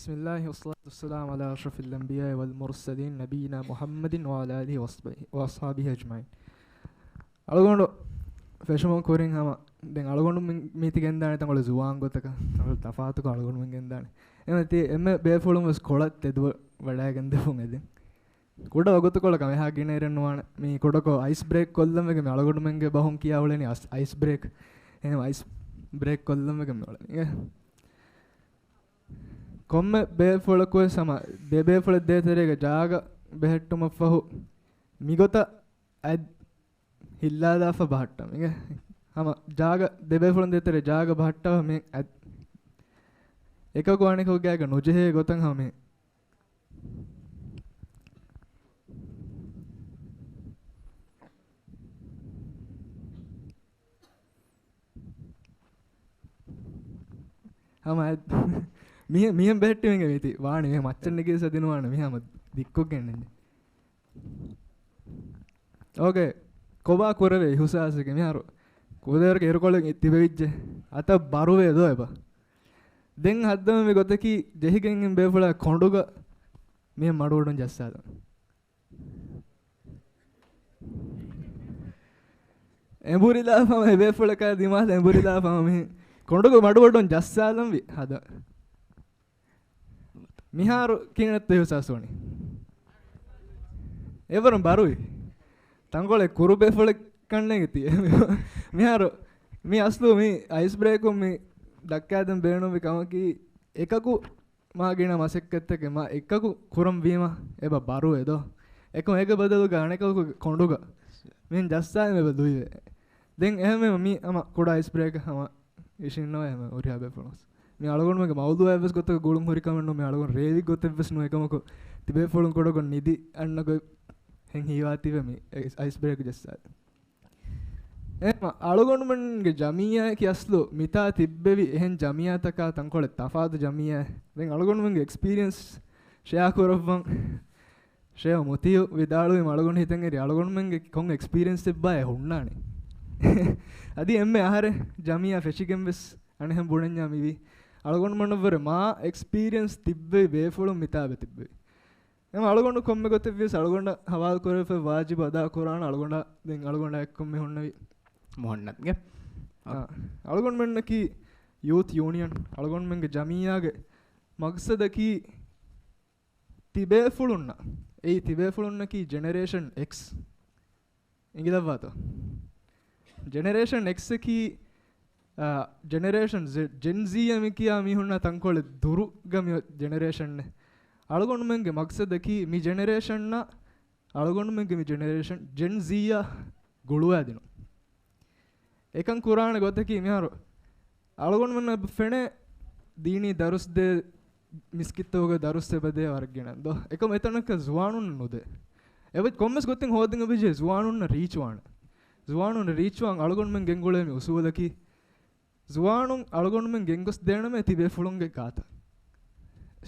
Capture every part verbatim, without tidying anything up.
بسم الله والصلاة والسلام على أشرف الأنبياء والمرسلين نبينا محمد وعلى آله وصحبه، وأصحابه أجمعين. އަޅުގަނޑު ފެށުމުން ކުރިން ހަމަ ދެން އަޅުގަނޑު މި-، މީތި ގެންދާނެ ތަންކޮޅެއް ޒުވާން ގޮތަކަށް، ތަންކޮޅެއް ތަފާތުކޮށް އަޅުގަނޑުމެން ގެންދާނެ. އެމަ ތި އެންމެ ބޭފުޅުން ވެސް ކޮޅަށް ތެދުވަ ވަޑައިގެންދެފުން އެދެން. ކުޑަ ވަގުތުކޮޅަކަށް މިހާ ގިނައިރެއް ނުވާނެ. މި ކުޑަކޮށް އައިސް ބްރޭކް ކޮށްލަން ވެގެން މި އަޅުގަނޑުމެންގެ ބަހުން ކިޔާ އުޅެނީ އަސް-، އައިސް ބްރޭކް. އެހެން އައިސް ބްރޭކް ކޮށްލަން ވެގެން މި އުޅެނީ. އެ. ކޮންމެ ބޭފުޅަކުވެސް ހަމަ ދެ ބޭފުޅެއް ދޭތެރޭގަ ޖާގަ ބެހެއްޓުމަށްފަހު މިގޮތަށް އަތް ހިއްލާލާފަ ބަހައްޓަން. އިނގޭ؟ ހަމަ ޖާގަ ދެ ބޭފުޅުން ދޭތެރޭ ޖާގަ ބަހައްޓާފަ މި އަތް އެކަކު އަނެކަކު ގާގަ ނުޖެހޭ ގޮތަށް ހަމަ މި ހަމަ އަތް މިހެ-، މިހެން ބެހެއްޓިވެން މީތި ވާނެ މިހެން މައްޗަށް ނެގި ސަދިނުވާނެ މިހާ މަ ދިއްކޮށްގެންނެން. އޯކޭ. ކޮބާ ކުރެވޭ އިހުސާސްގެ މިހާރު ކުދޭވަރުގެ އިރުކޮޅެއް ތިބެވިއްޖެ. އަތަށް ބަރުވޭ ދޯ އެބަ. ދެން ހައްދަމަ މި ގޮތަކީ ޖެހިގެން އިން ބޭފުޅާ ކޮނޑުގަ މިހެން މަޑުވަޑުން ޖައްސާލަން. އެނބުރިލާފަ އެބޭފުޅަކާ ދިމާލަށް އެނބުރިލާފަ މިހެން ކޮނޑުގަ މަޑުވަޑުން ޖައްސާލަންވީ ހަދަ. މިހާރު ކިހިނެއްތޯ އިހުސާސް ވަނީ؟ އެވަރުން ބަރުވި. ތަންކޮޅެއް ކުރުބޭފުޅެއް ކަންނޭނގެ ތި. މިހާރު މި އަސްލު މި އައިސް ބްރޭކުން މި ދައްކާދޭން ބޭނުންވި ކަމަކީ އެކަކު މާ ގިނަ މަސައްކަތްތަކެއް މާ އެކަކު ކުރަން ވީމަ އެބަ ބަރުވޭ ދޯ. އެކަމު އޭގެ ބަދަލުގަ އަނެކަކުގެ ކޮނޑުގަ މިހެން ޖައްސާލީމަ އެބަ ލުއިވޭ. ދެން އެހެންވީމަ މީ ހަމަ ކުޑަ އައިސް ބްރޭކަށް ހަމަ އިށީންނަވާ ހަމަ ހުރިހާ ބޭފުޅުން. މި އަޅުގަނޑުމެންގެ މައުޟޫޢެއްވެސް ގޮތަކަށް ގުޅުން ހުރި ކަމެއް ނޫން. މި އަޅުގަނޑު ރޭވި ގޮތެއްވެސް ނޫން. އެކަމަކު ތިބޭފުޅުން ކުޑަކޮށް ނިދި އަންނަ ގޮތް ހެން ހީވާތީވެ މި އައިސް ބްރޭކް ޖައްސާލި. އެހެން އަޅުގަނޑުމެންގެ ޖަމިއްޔާއަކީ އަސްލު މިތާ ތިއްބެވި އެހެން ޖަމިއްޔާތަކާ ތަންކޮޅެއް ތަފާތު ޖަމިއްޔާ. ދެން އަޅުގަނޑުމެންގެ އެކްސްޕީރިއެންސް ޝެއާ ކުރައްވަން. ޝޭހް މުތީއު ވިދާޅުވީމަ އަޅުގަނޑު ހިތަށް އެރި އަޅުގަނޑުމެންގެ ކޮން އެކްސްޕީރިއެންސެއްބާ އެ ހުންނާނީ. އަދި އެންމެ އަހަރެއް ޖަމިއްޔާ ފެށިގެން ވެސް އަނެއްހެން ބުނަންޏާ މިވީ. އަޅުގަނޑުމެންނަށްވުރެ މާ އެކްސްޕީރިއެންސް ތިއްބެވި ބޭފުޅުން މިތާބެ ތިއްބެވި. އެމަ އަޅުގަނޑު ކޮންމެ ގޮތެއްވިޔަސް އަޅުގަނޑަށް ހަވާލު ކުރެވިފައި ވާޖިބު އަދާ ކުރާނަ އަޅުގަނޑާ ދެން އަޅުގަނޑާ އެއްކޮށް މި ހުންނެވި. މުހަންނަދްގެ. އާ. އަޅުގަނޑުމެންނަކީ ޔޫތު ޔޫނިއަން. އަޅުގަނޑުމެންގެ ޖަމިއްޔާގެ މަގްސަދަކީ ތިބޭފުޅުންނަށް، އެއީ ތިބޭފުޅުންނަކީ ޖެނެރޭޝަން އެކްސް. އިނގިލައްވާތޯ؟ ޖެނެރޭޝަން އެކްސް އަކީ، އާ، ޖެނެރޭޝަން ޒެޑް، ޖެން ޒީ އަށް މި ކިޔާ މީހުންނާ ތަންކޮޅެއް ދުރުގަ މި ޖެނެރޭޝަން. އަޅުގަނޑުމެންގެ މަގްސަދަކީ މި ޖެނެރޭޝަންނަށް، އަޅުގަނޑުމެންގެ މި ޖެނެރޭޝަން ޖެން ޒީ އަށް ގުޅުވާދިނުން. އެކަން ކުރާނެ ގޮތަކީ މިހާރު އަޅުގަނޑުމެންނަށް އެބަ ފެނޭ ދީނީ ދަރުސް ދޭ މިސްކިތްތަކުގަ ދަރުސް އެބަ ދޭ ވަރަށް ގިނަ ދޯ. އެކަމަ އެތަނަކަށް ޒުވާނުން ނުދޭ. އެބަ ކޮންމެސް ގޮތެއް ހޯދަން އެބަޖެހޭ ޒުވާނުންނަށް ރީޗް ވާނެ. ޒުވާނުން ރީޗް ވާން އަޅުގަނޑުމެން ގެންގުޅޭ މި އުސޫލަކީ ޒުވާނުން އަޅުގަނޑުމެން ގެންގޮސް ދޭނަމޭ ތިބޭފުޅުންގެ ގާތަށް.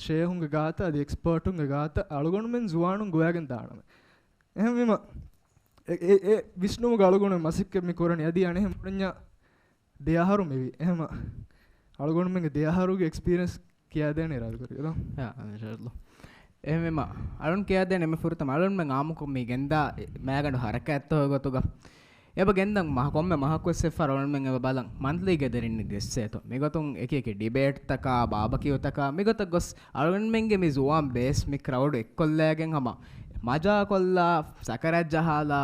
ޝޭހުންގެ ގާތަށް އަދި އެކްސްޕާޓުންގެ ގާތަށް އަޅުގަނޑުމެން ޒުވާނުން ގޮވައިގެން ދާނަމޭ. އެހެންވީމަ އެ، އެ، އެ ވިސްނުމުގަ އަޅުގަނޑު މަސައްކަތް މި ކުރަނީ އަދި އަނެއްހެން ބުނަންޏާ ދެ އަހަރު މިވީ. އެހެމަ އަޅުގަނޑުމެންގެ ދެ އަހަރުގެ އެކްސްޕީރިއަންސް ކިޔާދޭނެ އިރާދަކުރި އެދޯ. ޔާ، އިންޝާﷲ. އެހެމަ އަޅުން ކިޔާދޭނެ އެންމެ ފުރަތަމަ އަޅުންމެން އާއްމުކޮށް މި ގެންދާ މައިގަނޑު ހަރަކާތްތަކުގެ ގޮތުގަ އެބަ ގެންދަން މަހަ-، ކޮންމެ މަހަކުވެސް އެއްފަހަރު އަޅުންމެން އެބަ ބަލަން މަންތްލީ ގެދަރިން ގެއްސޭތޯ. މިގޮތުން އެކި އެކި ޑިބޭޓްތަކާ، ބާބަކިއުތަކާ މިގޮތަށް ގޮސް އަޅުންމެންގެ މި ޒުވާން ބޭސް މި ކްރައުޑް އެއްކޮށްލައިގެން ހަމަ މަޖާކޮށްލާ، ސަކަރާތް ޖަހާލާ،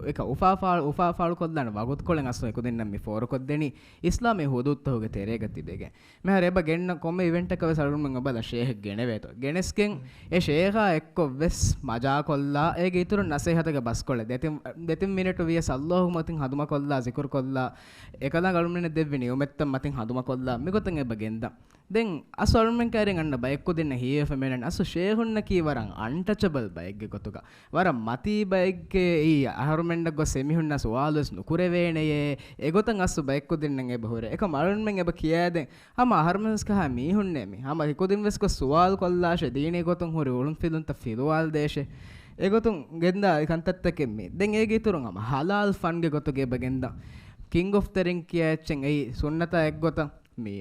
އެކަ އުފާފާ-، އުފާފާޅުކޮށްލާނެ ވަގުތުކޮޅެއް އަސްލު އެކުދިންނަށް މި ފޯރުކޮށްދެނީ އިސްލާމީ ހުދޫދުތަކުގެ ތެރޭގަ ތިބެގެން. މިހާރު އެބަ ގެންނަ ކޮންމެ އިވެންޓަކަށް ވެސް އަޅުގަނޑުމެން އޮބަލަ ޝޭހެއް ގެނެވޭތޯ. ގެނެސްގެން އެ ޝޭހާ އެއްކޮށް ވެސް މަޖާކޮށްލާ، އޭގެ އިތުރުން ނަސޭހަތުގެ ބަސްކޮޅެއް ދެތިން، ދެތިން މިނެޓު ވިޔަސް ﷲ މަތިން ހަނދުމަކޮށްލާ، ޒިކުރުކޮށްލާ، އެކަލާނގެ އަޅުމެންނަށް ދެއްވި ނިޢުމަތްތައް މަތިން ހަނދުމަކޮށްލާ، މިގޮތަށް އެބަ ގެންދާ. ދެން އަސްލު އަޅުމެން ކައިރިން އަންނަ ބައެއްކުދިންނަށް ހީވެފަ މިނަން އަސްލު ޝޭހުންނަކީ ވަރަށް އަންޓަޗަބަލް ބައެއްގެ ގޮތުގަ. ވަރަށް މަތީ ބައެއްގެ އެއީ އަހަރުމެންނަށް ގޮސް އެމީހުންނާ ސުވާލުވެސް ނުކުރެވޭނެޔޭ. އެގޮތަށް އަސްލު ބައެއްކުދިންނަށް އެބަ ހުރޭ. އެކަމް އަޅުންމެން އެބަ ކިޔައިދެން ހަމަ އަހަރުމެންވެސް ކަހާ މީހުންނޭ މި. ހަމަ ހިކުދިންވެސް ގޮސް ސުވާލު ކޮށްލާށޭ، ދީނީ ގޮތުން ހުރި އުޅުންފިލުންތައް ފިލުވާލަދޭށޭ. އެގޮތުން ގެންދާ ކަންތައްތަކެއް މީ. ދެން އޭގެ އިތުރުން ހަމަ ހަލާލް ފަންގެ ގޮތުގަ އެބަ ގެންދާ. ކިންގް އޮފް ދަ ރިންގް ކިޔާ އެއްޗެއް އެއީ ސުންނަތާ އެއްގޮތަށް މީ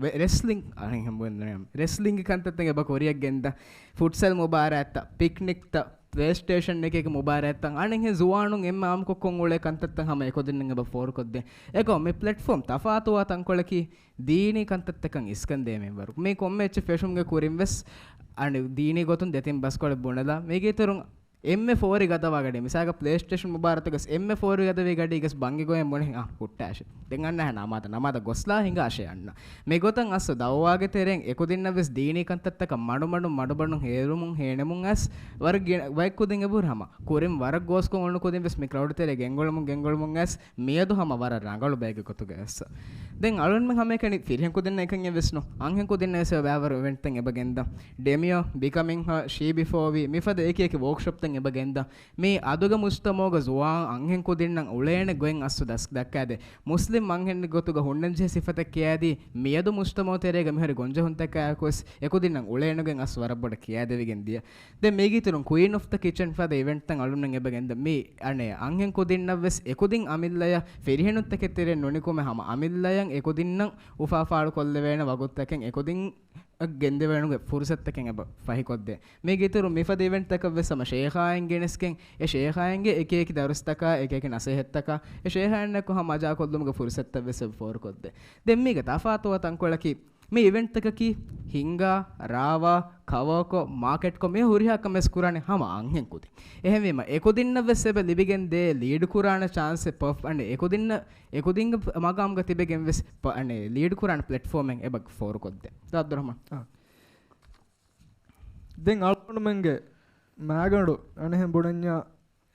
ވެ-، ރެސްލިން، އަނެއް ހެން ބުން ރެސްލިންގ ކަންތައްތައް އެބަ ކުރިއަށް ގެންދަ، ފުޓްސަލް މުބާރާތްތައް، ޕިކްނިކްތައް، ޕްލޭސްޓޭޝަން އެކެކެ މުބާރާތްތައް، އަނެއްހެން ޒުވާނުން އެންމެ އާއްމުކޮށް ކޮށް އުޅޭ ކަންތައްތައް ހަމަ އެކުދިންނަށް އެބަ ފޯރުކޮށްދޭ. އެކަމް މި ޕްލެޓްފޯމް ތަފާތުވާ ތަންކޮޅަކީ ދީނީ ކަންތައްތަކަށް އިސްކަންދޭ މިންވަރު. މީ ކޮންމެ އެއްޗެއް ފެށުމުގެ ކުރިން ވެސް އަނެއް ދީނީ ގޮތުން ދެތިން ބަސްކޮޅެއް ބުނެލާ. މީގެ އިތުރުން އެންމެ ފޯރި ގަދަވާ ގަޑި. މިސާލަކަށް ޕްލޭސްޓޭޝަން މުބާރާތުގަސް އެންމެ ފޯރި ގަދަވީ ގަޑީގަސް ބަންގި ގޮޔަށް ބުނެ އާ ހުއްޓާށެ. ދެން އަންނަ ނަމާދަ، ނަމާދަ ގޮސްލާ ހިނގާށޭ އަންނަ. މިގޮތަށް އަސް ދައުވާގެ ތެރެއިން އެކުދިންނަށް ވެސް ދީނީ ކަންތައްތަކަށް މަޑުމަޑުން މަޑުމަޑުން ހޭލުމުން ހޭނެމުން އަސް ވަރަށް ގިނަ ބައެއް ކުދިން އެބަހުރި ހަމަ. ކުރިން ވަރަށް ގޯސްކޮށް އުޅުނު ކުދިން ވެސް މި ކްރައުޑް ތެރޭ ގެންގުޅުމުން ގެންގުޅުމުން އަސް މިއަދު ހަމަ ވަރަށް ރަނގަޅު ބައެއްގެ ގޮތުގަ އަސް. ދެން އަޅުންމެން ހަމައެކަނި ފިރިހެން ކުދިންނަށް އެކަންޏެއް ވެސް ނޫން. އަންހެން ކުދިންނަށް ވެސް ބައިވަރު އިވެންޓްތައް އެބަ ގެންދަ. ޑެމިޔޯ، ބިކަމިން ހަ، ޝީ ބިފޯ ވީ، މިފަދަ އެކި އެކި ވޯކްޝޮޕްތައް އެބަ ގެންދަ. މީ އަދުގެ މުޖްތަމައުގަ ޒުވާން އަންހެން ކުދިންނަށް އުޅޭނެ ގޮތް އަސް ދަސް ދައްކާދޭ. މުސްލިމް އަންހެން ގޮތުގަ ހުންނަންޖެހޭ ސިފަތައް ކިޔާދީ، މިއަދު މުޖްތަމައު ތެރޭގަ މިހުރި ގޮންޖެހުންތަކާއެކު ވެސް އެކުދިންނަށް އުޅޭނެ ގޮތް އަސް ވަރަށް ބޮޑަށް ކިޔާދެވިގެން ދިޔަ. ދެން މީގެ އިތުރުން ކުއީން އޮފް ދަ ކިޗަން ފަދަ އިވެންޓްތައް އަޅުންނަށް އެބަ ގެންދަ. މީ އަނެއް އަންހެން ކުދިންނަށް ވެސް އެކުދިން އަމިއްލަޔަށް ފިރިހެނުންތަކެއް ތެރެއިން ނުނިކުމެ ހަމަ އަމިއްލަޔަށް އެކުދިންނަށް އުފާ ފާޅުކޮށްލެވޭނެ ވަގުތުތަކެއް އެކުދިން ގެންދެވޭނުގެ ފުރުސަތުތަކެއް އެބަ ފަހިކޮށްދޭ. މީގެ އިތުރުން މިފަދަ އިވެންޓްތަކަށް ވެސް ހަމަ ޝޭޚާއިން ގެނެސްގެން، އެ ޝޭޚާއިންގެ އެކި އެކި ދަރުސްތަކާ، އެކި އެކި ނަސޭހަތްތަކާ، އެ ޝޭޚާއިންނާއެކު ހަމަ މަޖާކޮށްލުމުގެ ފުރުސަތުތައް ވެސް އެބަ ފޯރުކޮށްދޭ. ދެން މީގެ ތަފާތުވާ ތަންކޮޅަކީ، މި އިވެންޓްތަކަކީ ހިންގާ، ރާވާ، ކަވަރކޮށް، މާކެޓްކޮށް މި ހުރިހާ ކަމެއް ވެސް ކުރާނެ ހަމަ އަންހެން ކުދިން. އެހެންވީމަ، އެކުދިންނަށް ވެސް އެބަ ލިބިގެން ދޭ ލީޑް ކުރާނެ ޗާންސެއް ޕަފް އަނެއް އެކުދިންނަށް އެކުދިންގެ މަގާމުގަ ތިބެގެން ވެސް ޕަ-، އަނެއް ލީޑް ކުރާނެ ޕްލެޓްފޯމެއް އެބަ ފޯރުކޮށްދޭ. އާ. ދެން އަޅުގަނޑުމެންގެ މާގަނޑު އަނެއްހެން ބުނަންޏާ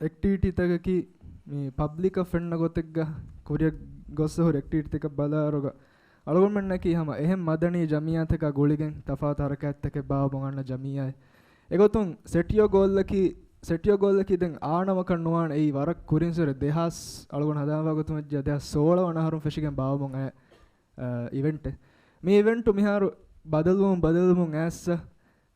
އެކްޓިވިޓީތަކަކީ މި ޕަބްލިކަށް ފެންނަ ގޮތެއްގަ ކުރިއަށް ގޮއްސަ ހުރި އެކްޓިވިޓީތަކަށް ބަލާއިރުގަ އަޅުގަނޑުމެންނަކީ ހަމަ އެހެން މަދަނީ ޖަމިއްޔާތަކާ ގުޅިގެން ތަފާތު ހަރަކާތްތަކެއް ބާއްވަމުން އަންނަ ޖަމިއްޔާއެއް. އެގޮތުން ސެޓްޔޯ ގޯލްއަކީ، ސެޓްޔޯ ގޯލްއަކީ ދެން އާނަމަކަށް ނުވާނެ އެއީ ވަރަށް ކުރިން ސުރެ ދެހާސް އަޅުގަނޑު ހަނދާންވާ ގޮތުން ވެއްޖެ ދެހާސް ސޯޅަ ވަނަ އަހަރުން ފެށިގެން ބާއްވަމުން އައި، އަ، އިވެންޓެއް. މި އިވެންޓު މިހާރު ބަދަލުވުން ބަދަލުވުން އައިސް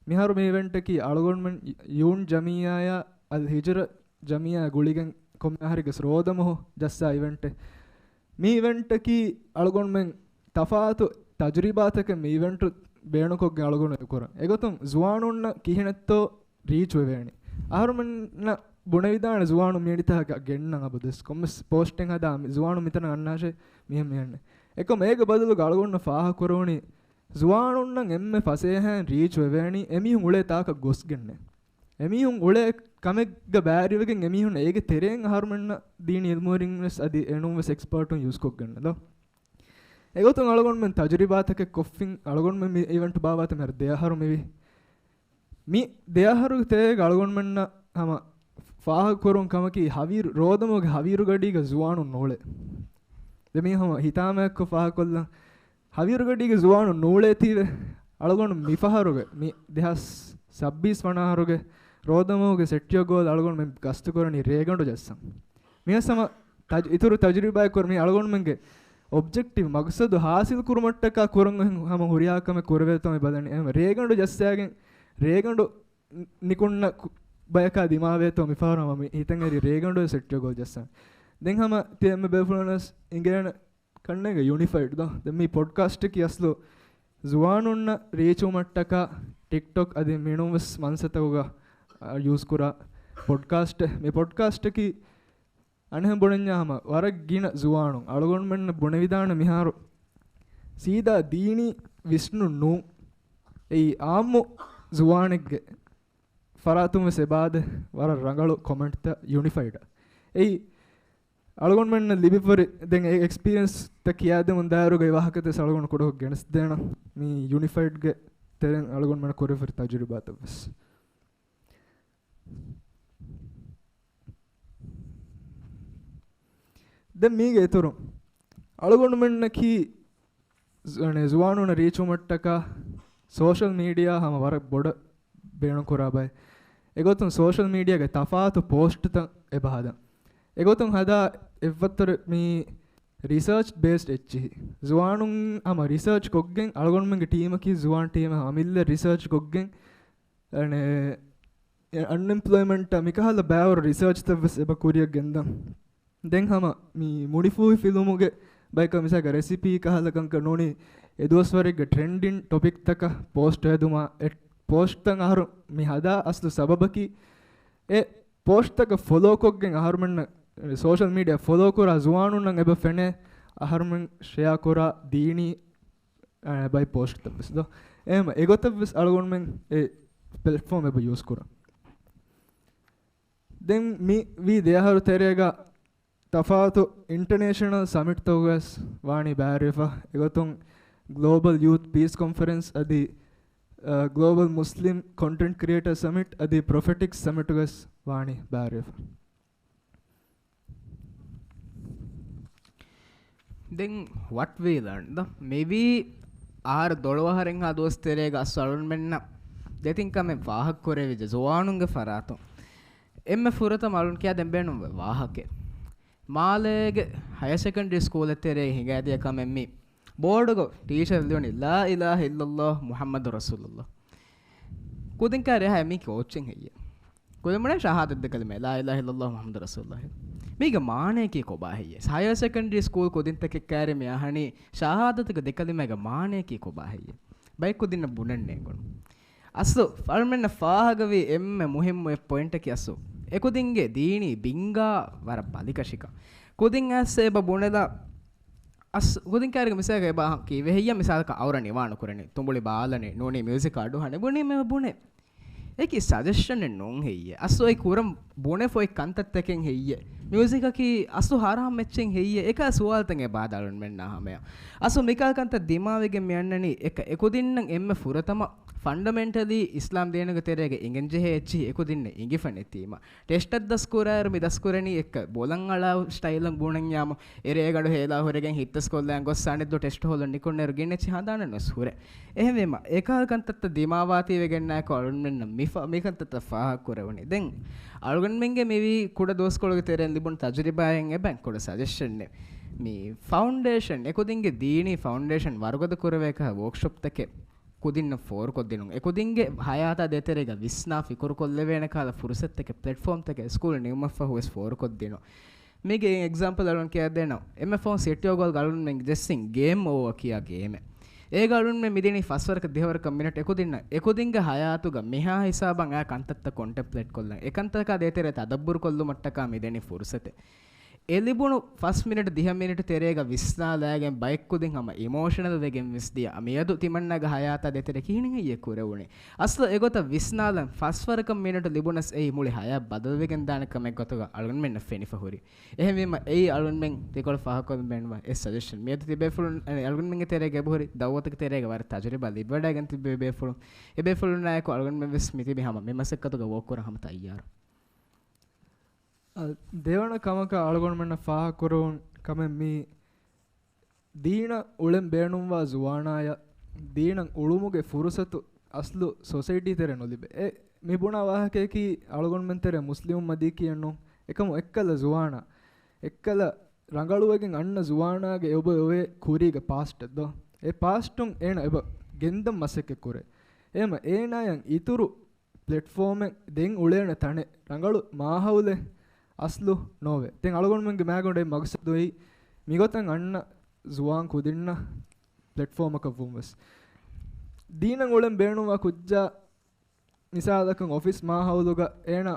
މިހާރު މި އިވެންޓަކީ އަޅުގަނޑުމެން ޔޫން ޖަމިއްޔާއާ އަލް ހިޖްރަ ޖަމިއްޔާ ގުޅިގެން ކޮންމެ އަހަރެއްގެ ރޯދަމަހު ޖައްސާ އިވެންޓެއް. މި އިވެންޓަކީ އަޅުގަނޑުމެން ތަފާތު ތަޖުރިބާތަކެއް މި އިވެންޓު ބޭނުންކޮށްގެން އަޅުގަނޑު އެކުރަން. އެގޮތުން ޒުވާނުންނަށް ކިހިނެއްތޯ ރީޗު ވެވޭނީ. އަހަރުމެންނަށް ބުނެވިދާނެ ޒުވާނު މިއަނިތާ ގެންނަން އަބަދުވެސް ކޮންމެސް ޕޯސްޓެއް ހަދާ މި ޒުވާނު މިތަނަށް އަންނާށޭ މިހެން މިހެންނެއް. އެކަމް އޭގެ ބަދަލުގަ އަޅުގަނޑު ފާހަގަކުރެވުނީ ޒުވާނުންނަށް އެންމެ ފަސޭހައިން ރީޗު ވެވޭނީ އެމީހުން އުޅޭ ތާކަށް ގޮސްގެންނޭ. އެމީހުން އުޅޭ ކަމެއްގަ ބައިވެރިވެގެން އެމީހުން އޭގެ ތެރެއިން އަހަރުމެންނަށް ދީނީ އިލްމުވެރިން ވެސް އަދި އެނޫން ވެސް އެކްސްޕާޓުން ޔޫސްކޮށްގެންނެ ދޯ. އެގޮތުން އަޅުގަނޑުމެން ތަޖުރިބާތަކެއް ކޮށްފިން އަޅުގަނޑުމެން މި އިވެންޓް ބާއްވާތަން މިހާރު ދެ އަހަރު މިވީ. މި ދެ އަހަރު ތެރޭގަ އަޅުގަނޑުމެންނަށް ހަމަ ފާހަގަކުރުން ކަމަކީ ހަވީރު، ރޯދަމުގެ ހަވީރު ގަޑީގަ ޒުވާނުން ނޫޅޭ. ދެ މީ ހަމަ ހިތާމައެއްކޮށް ފާހަގަކޮށްލަން. ހަވީރު ގަޑީގަ ޒުވާނުން ނޫޅޭތީވެ އަޅުގަނޑު މިފަހަރުގެ މި ދެހާސް ސައްބީސް ވަނަ އަހަރުގެ ރޯދަމަހުގެ ސެޓްޔޯ ގޯލް އަޅުގަނޑު މި ގަސްތުކުރަނީ ރޭގަނޑު ޖައްސަން. މިހާސް ހަމަ ތަޖް-، އިތުރު ތަޖުރިބާއެއް ކުރަން މި އަޅުގަނޑުމެންގެ އޮބްޖެކްޓިވް މަގްސަދު ހާސިލް ކުރުމަށްޓަކާ ކުރަން ހަމަ ހުރިހާ ކަމެއް ކުރެވޭތޯ މި ބަލަނީ. އެހެން ރޭގަނޑު ޖައްސާގެން ރޭގަނޑު ނި-، ނިކުންނަ ކު-، ބަޔަކާ ދިމާވޭތޯ މިފަހަރު ހަމަ މި ހިތަށް އެރި ރޭގަނޑު ސެޓްޔޯ ގޯލް ޖައްސަން. ދެން ހަމަ ތި އެންމެ ބޭފުޅުންނަސް އިނގޭނެ ކަންނޭނގެ ޔުނިފައިޑް ދޯ. ދެން މި ޕޮޑްކާސްޓަކީ އަސްލު ޒުވާނުންނަށް ރީޗުވުމަށްޓަކާ ޓިކްޓޮކް އަދި މިނޫން ވެސް މަންސަތަކުގަ، އަ، ޔޫސް ކުރާ ޕޮޑްކާސްޓެއް. މި ޕޮޑްކާސްޓަކީ އަނެއްހެން ބުނަންޏާ ހަމަ ވަރަށް ގިނަ ޒުވާނުން އަޅުގަނޑުމެންނަށް ބުނެވިދާނެ މިހާރު ސީދާ ދީނީ ވިސްނުން ނޫން. އެއީ އާއްމު ޒުވާނެއްގެ ފަރާތުން ވެސް އެބާދެ ވަރަށް ރަނގަޅު ކޮމެންޓްތައް ޔުނިފައިޑަށް. އެއީ އަޅުގަނޑުމެންނަށް ލިބިފަރި ދެން އެ އެކްސްޕީރިއަންސްތައް ކިޔާދެމުން ދާއިރުގަ އެ ވާހަކަތައް އަޅުގަނޑު ކުޑަކޮށް ގެނެސްދޭނަ. މި ޔުނިފައިޑްގެ ތެރެއިން އަޅުގަނޑުމެންނަށް ކުރެވިފަރި ތަޖުރިބާތައް ވެސް. ދެން މީގެ އިތުރުން އަޅުގަނޑުމެންނަކީ ޒު-، އަނެ، ޒުވާނުންނަށް ރީޗުވުމަށްޓަކާ ސޯޝަލް މީޑިއާ ހަމަ ވަރަށް ބޮޑަށް ބޭނުންކުރާ ބައެއް. އެގޮތުން ސޯޝަލް މީޑިއާގެ ތަފާތު ޕޯސްޓްތައް އެބަ ހަދަން. އެގޮތުން ހަދާ އެއްވައްތަރު މި ރިސާޗް ބޭސްޑް އެއްޗިހި. ޒުވާނުން ހަމަ ރިސާޗް ކޮށްގެން އަޅުގަނޑުމެންގެ ޓީމަކީ ޒުވާން ޓީމެއް ހަމަ އަމިއްލަ ރިސާޗް ކޮށްގެން އަނެ، އަންއެމްޕްލޮއިމަންޓާ މިކަހަލަ ބައިވަރު ރިސާޗްތައް ވެސް އެބަ ކުރިއަށް ގެންދަން. ދެން ހަމަ މި މުނިފޫހި ފިލުމުގެ ބަޔަކަށް މިސާލަކަށް ރެސިޕީ ކަހަލަ ކަންކަން ނޫނީ، އެ ދުވަސްވަރެއްގެ ޓްރެންޑިން ޓޮޕިކްތަކަށް ޕޯސްޓް ހެދުމާ، އެ ޕޯސްޓްތައް އަހަރު މި ހަދާ އަސްލު ސަބަބަކީ، އެ ޕޯސްޓްތަކަށް ފޮލޯކޮށްގެން އަހަރުމެންނަށް ސޯޝަލް މީޑިއާ ފޮލޯ ކުރާ ޒުވާނުންނަށް އެބަ ފެނޭ އަހަރުމެން ޝެއާ ކުރާ ދީނީ، އާ، ބައި ޕޯސްޓްތައް ވެސް ދޯ. އެހެމަ އެގޮތަށް ވެސް އަޅުގަނޑުމެން އެ ޕްލެޓްފޯމް އެބަ ޔޫސް ކުރަން. ދެން މި ވީ ދެ އަހަރު ތެރޭގަ ތަފާތު އިންޓަރނޭޝަނަލް ސަމިޓްތަކުގަސް ވާނީ ބައިވެރިވެފަ. އެގޮތުން ގްލޯބަލް ޔޫތް ޕީސް ކޮންފަރެންސް އަދި، އަ، ގްލޯބަލް މުސްލިމް ކޮންޓެންޓް ކްރިއޭޓަރ ސަމިޓް އަދި ޕްރޮފެޓިކްސް ސަމިޓުގަސް ވާނީ ބައިވެރިވެފަ. ދެން ވަޓް ވީ ލާން ދަ މިވީ އާރު ދޮޅުވަހަރެއްހާ ދުވަސް ތެރޭގަ އަސް އަޅުންމެންނަށް ދެތިން ކަމެއް ފާހަގަކުރެވިއްޖެ ޒުވާނުންގެ ފަރާތުން. އެންމެ ފުރަތަމަ އަޅުން ކިޔާ ދެން ބޭނުންވެ ވާހަކަ. މާލޭގެ ހަޔަ ސެކަންޑްރީ ސްކޫލެއް ތެރޭ ހިނގައިދިޔަ ކަމެއް މި ބޯޑުގަ ޓީޗަރ ލިޔުނީ ލާ އިލާހަ އިއްލައްލާހު މުޙައްމަދު ރަސޫލުއްލާހް. ކުދިން ކާރި ހައި މީ ކޯޗެއް ހެއްޔެ؟ ކުދިން ބުނޭ ޝަހާދަތް ދެ ކަލިމަ ލާ އިލާހަ އިއްލައްލާހު މުޙައްމަދު ރަސޫލުއްލާހް. މީގެ މާނަޔަކީ ކޮބާ ހެއްޔެ؟ ހަޔަ ސެކަންޑްރީ ސްކޫލް ކުދިންތަކެއް ކާރި މި އަހަނީ ޝަހާދަތުގެ ދެ ކަލިމައިގެ މާނަޔަކީ ކޮބާ ހެއްޔެ؟ ބައެއް ކުދިންނަށް ބުނަން ނޭނގުނު. އަސްލު އަޅުމެންނަށް ފާހަގަވި އެންމެ މުހިއްމު އެއް ޕޮއިންޓަކީ އަސްލު އެކުދިންގެ ދީނީ ބިންގާ ވަރަށް ބަލިކަށިކަން. ކުދިން އައިސް އެބަ ބުނެލާ އަސް ކުދިން ކާރިގެ މިސާލަކަށް އެބަ ކީއްވެ ހެއްޔެ؟ މިސާލަކަށް އައުރަ ނިވާނު ކުރަނީ، ތުނބުޅި ބާލަނީ، ނޫނީ މިއުޒިކް އަޑު ހަނެ ބުނީ މެ ބުނެ. އެކި ސަޖެޝަނެއް ނޫން ހެއްޔެ؟ އަސްލު އެ ކުރަން ބުނެފަ އޮތް ކަންތައްތަކެއް ހެއްޔެ؟ މިއުޒިކަކީ އަސްލު ހަރާމް އެއްޗެއް ހެއްޔެ؟ އެކަ ސުވާލުތައް އެބަ އަޅުންމެންނާ ހަމަޔަށް. އަސްލު މިކަހަލަ ކަންތައް ދިމާވެގެން މި އަންނަނީ އެކަ އެކުދިންނަށް އެންމެ ފުރަތަމަ ފަންޑަމެންޓަލީ އިސްލާމް ދީނުގެ ތެރޭގަ އިނގެންޖެހޭ އެއްޗިހި އެކުދިންނެއް އިނގިފަ ނެތީމަ. ޓެސްޓަށް ދަސްކުރާއިރު މި ދަސްކުރަނީ އެއްކަ ބޮލަށް އަޅާ ސްޓައިލަށް ބުނަންޏާމު، އެރޭގަނޑު ހޭލާ ހުރެގެން ހިތްދަސްކޮށްލަން ގޮސް އަނެއްދު ޓެސްޓް ހޯލުން ނިކުންނައިރު ގިނަ އެއްޗިހި ހަނދާނެއް ނުވެސް ހުރޭ. އެހެންވީމަ، އެކަހަލަ ކަންތައްތައް ދިމާވާތީވެގެންނާއެކު އަޅުންމެންނަށް މި ފަ-، މި ކަންތައްތައް ފާހަގަކުރެވުނީ. ދެން އަޅުގަނޑުމެންގެ މިވީ ކުޑަ ދުވަސްކޮޅުގެ ތެރެއިން ލިބުނު ތަޖުރިބާއިން އެބައިން ކުޑަ ސަޖެޝަނެއް. މި ފައުންޑޭޝަން، އެކުދިންގެ ދީނީ ފައުންޑޭޝަން ވަރުގަދަ ކުރެވޭ ކަހަލަ ވޯކްޝޮޕްތަކެއް ކުދިންނަށް ފޯރުކޮށްދިނުން. އެކުދިންގެ ހަޔާތާ ދޭތެރޭގަ ވިސްނާ ފިކުރުކޮށްލެވޭނެ ކަހަލަ ފުރުސަތުތަކެއް ޕްލެޓްފޯމްތަކެއް ސްކޫލް ނިމުމަށްފަހު ވެސް ފޯރުކޮށްދިނުން. މީގެ އެއް އެގްޒާމްޕަލް އަޅުން ކިޔައިދޭނަން. އެންމެ ފަހުން ސިޓީ އޮފް ގޯލްގަ އަޅުންމެން ޖެއްސިން ގޭމް އޯވާ ކިޔާ ގޭމެއް. އޭގަ އަޅުންމެން މިދިނީ ފަސްވަރަކަށް ދިހަވަރަކަށް މިނެޓް އެކުދިންނަށް. އެކުދިންގެ ހަޔާތުގަ މިހާ ހިސާބަށް އާ ކަންތައްތައް ކޮންޓެމްޕްލޭޓް ކޮށްލަން. އެކަންތަކާ ދޭތެރޭ ތަދައްބުރު ކޮށްލުމަށްޓަކާ މިދެނީ ފުރުސަތެއް. އެ ލިބުނު ފަސް މިނެޓް ދިހަ މިނެޓް ތެރޭގަ ވިސްނާލައިގެން ބައެއްކުދިން ހަމަ އިމޯޝަނަލް ވެގެން ވެސް ދިޔަ. މިއަދު ތިމަންނާގެ ހަޔާތާ ދޭތެރޭ ކިހިނެއް ހެއްޔޭ ކުރެވުނީ؟ އަސްލު އެގޮތަށް ވިސްނާލަން ފަސްވަރަކަށް މިނެޓު ލިބުނަސް އެއީ މުޅި ހަޔާތް ބަދަލުވެގެން ދާނެ ކަމެއް ގޮތުގަ އަޅުގަނޑުމެންނަށް ފެނިފަ ހުރި. އެހެންވީމަ އެއީ އަޅުންމެން ތިކޮޅަށް ފާހަގަކޮށްލަން ބޭނުންވާ އެއް ސަޖެޝަން. މިއަދު ތިބޭފުޅުން، އަނެ، އަޅުގަނޑުމެންގެ ތެރޭގަ އެބަހުރި ދައުވަތުގެ ތެރޭގަ ވަރަށް ތަޖުރިބާ ލިބިވަޑައިގެން ތިބި ބޭފުޅުން. އެބޭފުޅުންނާއެކު އަޅުގަނޑުމެން ވެސް މިތިބީ ހަމަ މި މަސައްކަތުގަ ވޯކް ކުރަން ހަމަ ތައްޔާރު. އަ، ދެވަނަ ކަމަކަށް އަޅުގަނޑުމެންނަށް ފާހަގަކުރެވުނު ކަމެއް މީ، ދީނަށް އުޅެން ބޭނުންވާ ޒުވާނާޔަށް ދީނަށް އުޅުމުގެ ފުރުސަތު އަސްލު ސޮސައިޓީ ތެރޭ ނުލިބޭ. އެ މި ބުނާ ވާހަކަޔަކީ އަޅުގަނޑުމެން ތެރޭ މުސްލިމުން މަދީ ކިޔެއްނު. އެކަމު އެއްކަލަ ޒުވާނާ، އެއްކަލަ ރަނގަޅުވެގެން އަންނަ ޒުވާނާގެ އެބަ އޮވޭ ކުރީގެ ޕާސްޓެއް ދޯ. އެ ޕާސްޓުން އޭނަ އެބަ ގެންދަން މަސައްކަތް ކުރޭ. އެހެމަ އޭނާޔަށް އިތުރު ޕްލެޓްފޯމެއް ދެން އުޅޭނެ ތަނެއް ރަނގަޅު މާހައުލެއް އަސްލު ނޯވޭ. ދެން އަޅުގަނޑުމެންގެ މާގަނޑު އެއް މަގްސަދު އެއީ މިގޮތަށް އަންނަ ޒުވާން ކުދިންނަށް ޕްލެޓްފޯމަކަށް ވުން ވެސް. ދީނަށް އުޅެން ބޭނުންވާ ކުއްޖާ މިސާލަކަށް އޮފީސް މާހައުލުގަ އޭނަ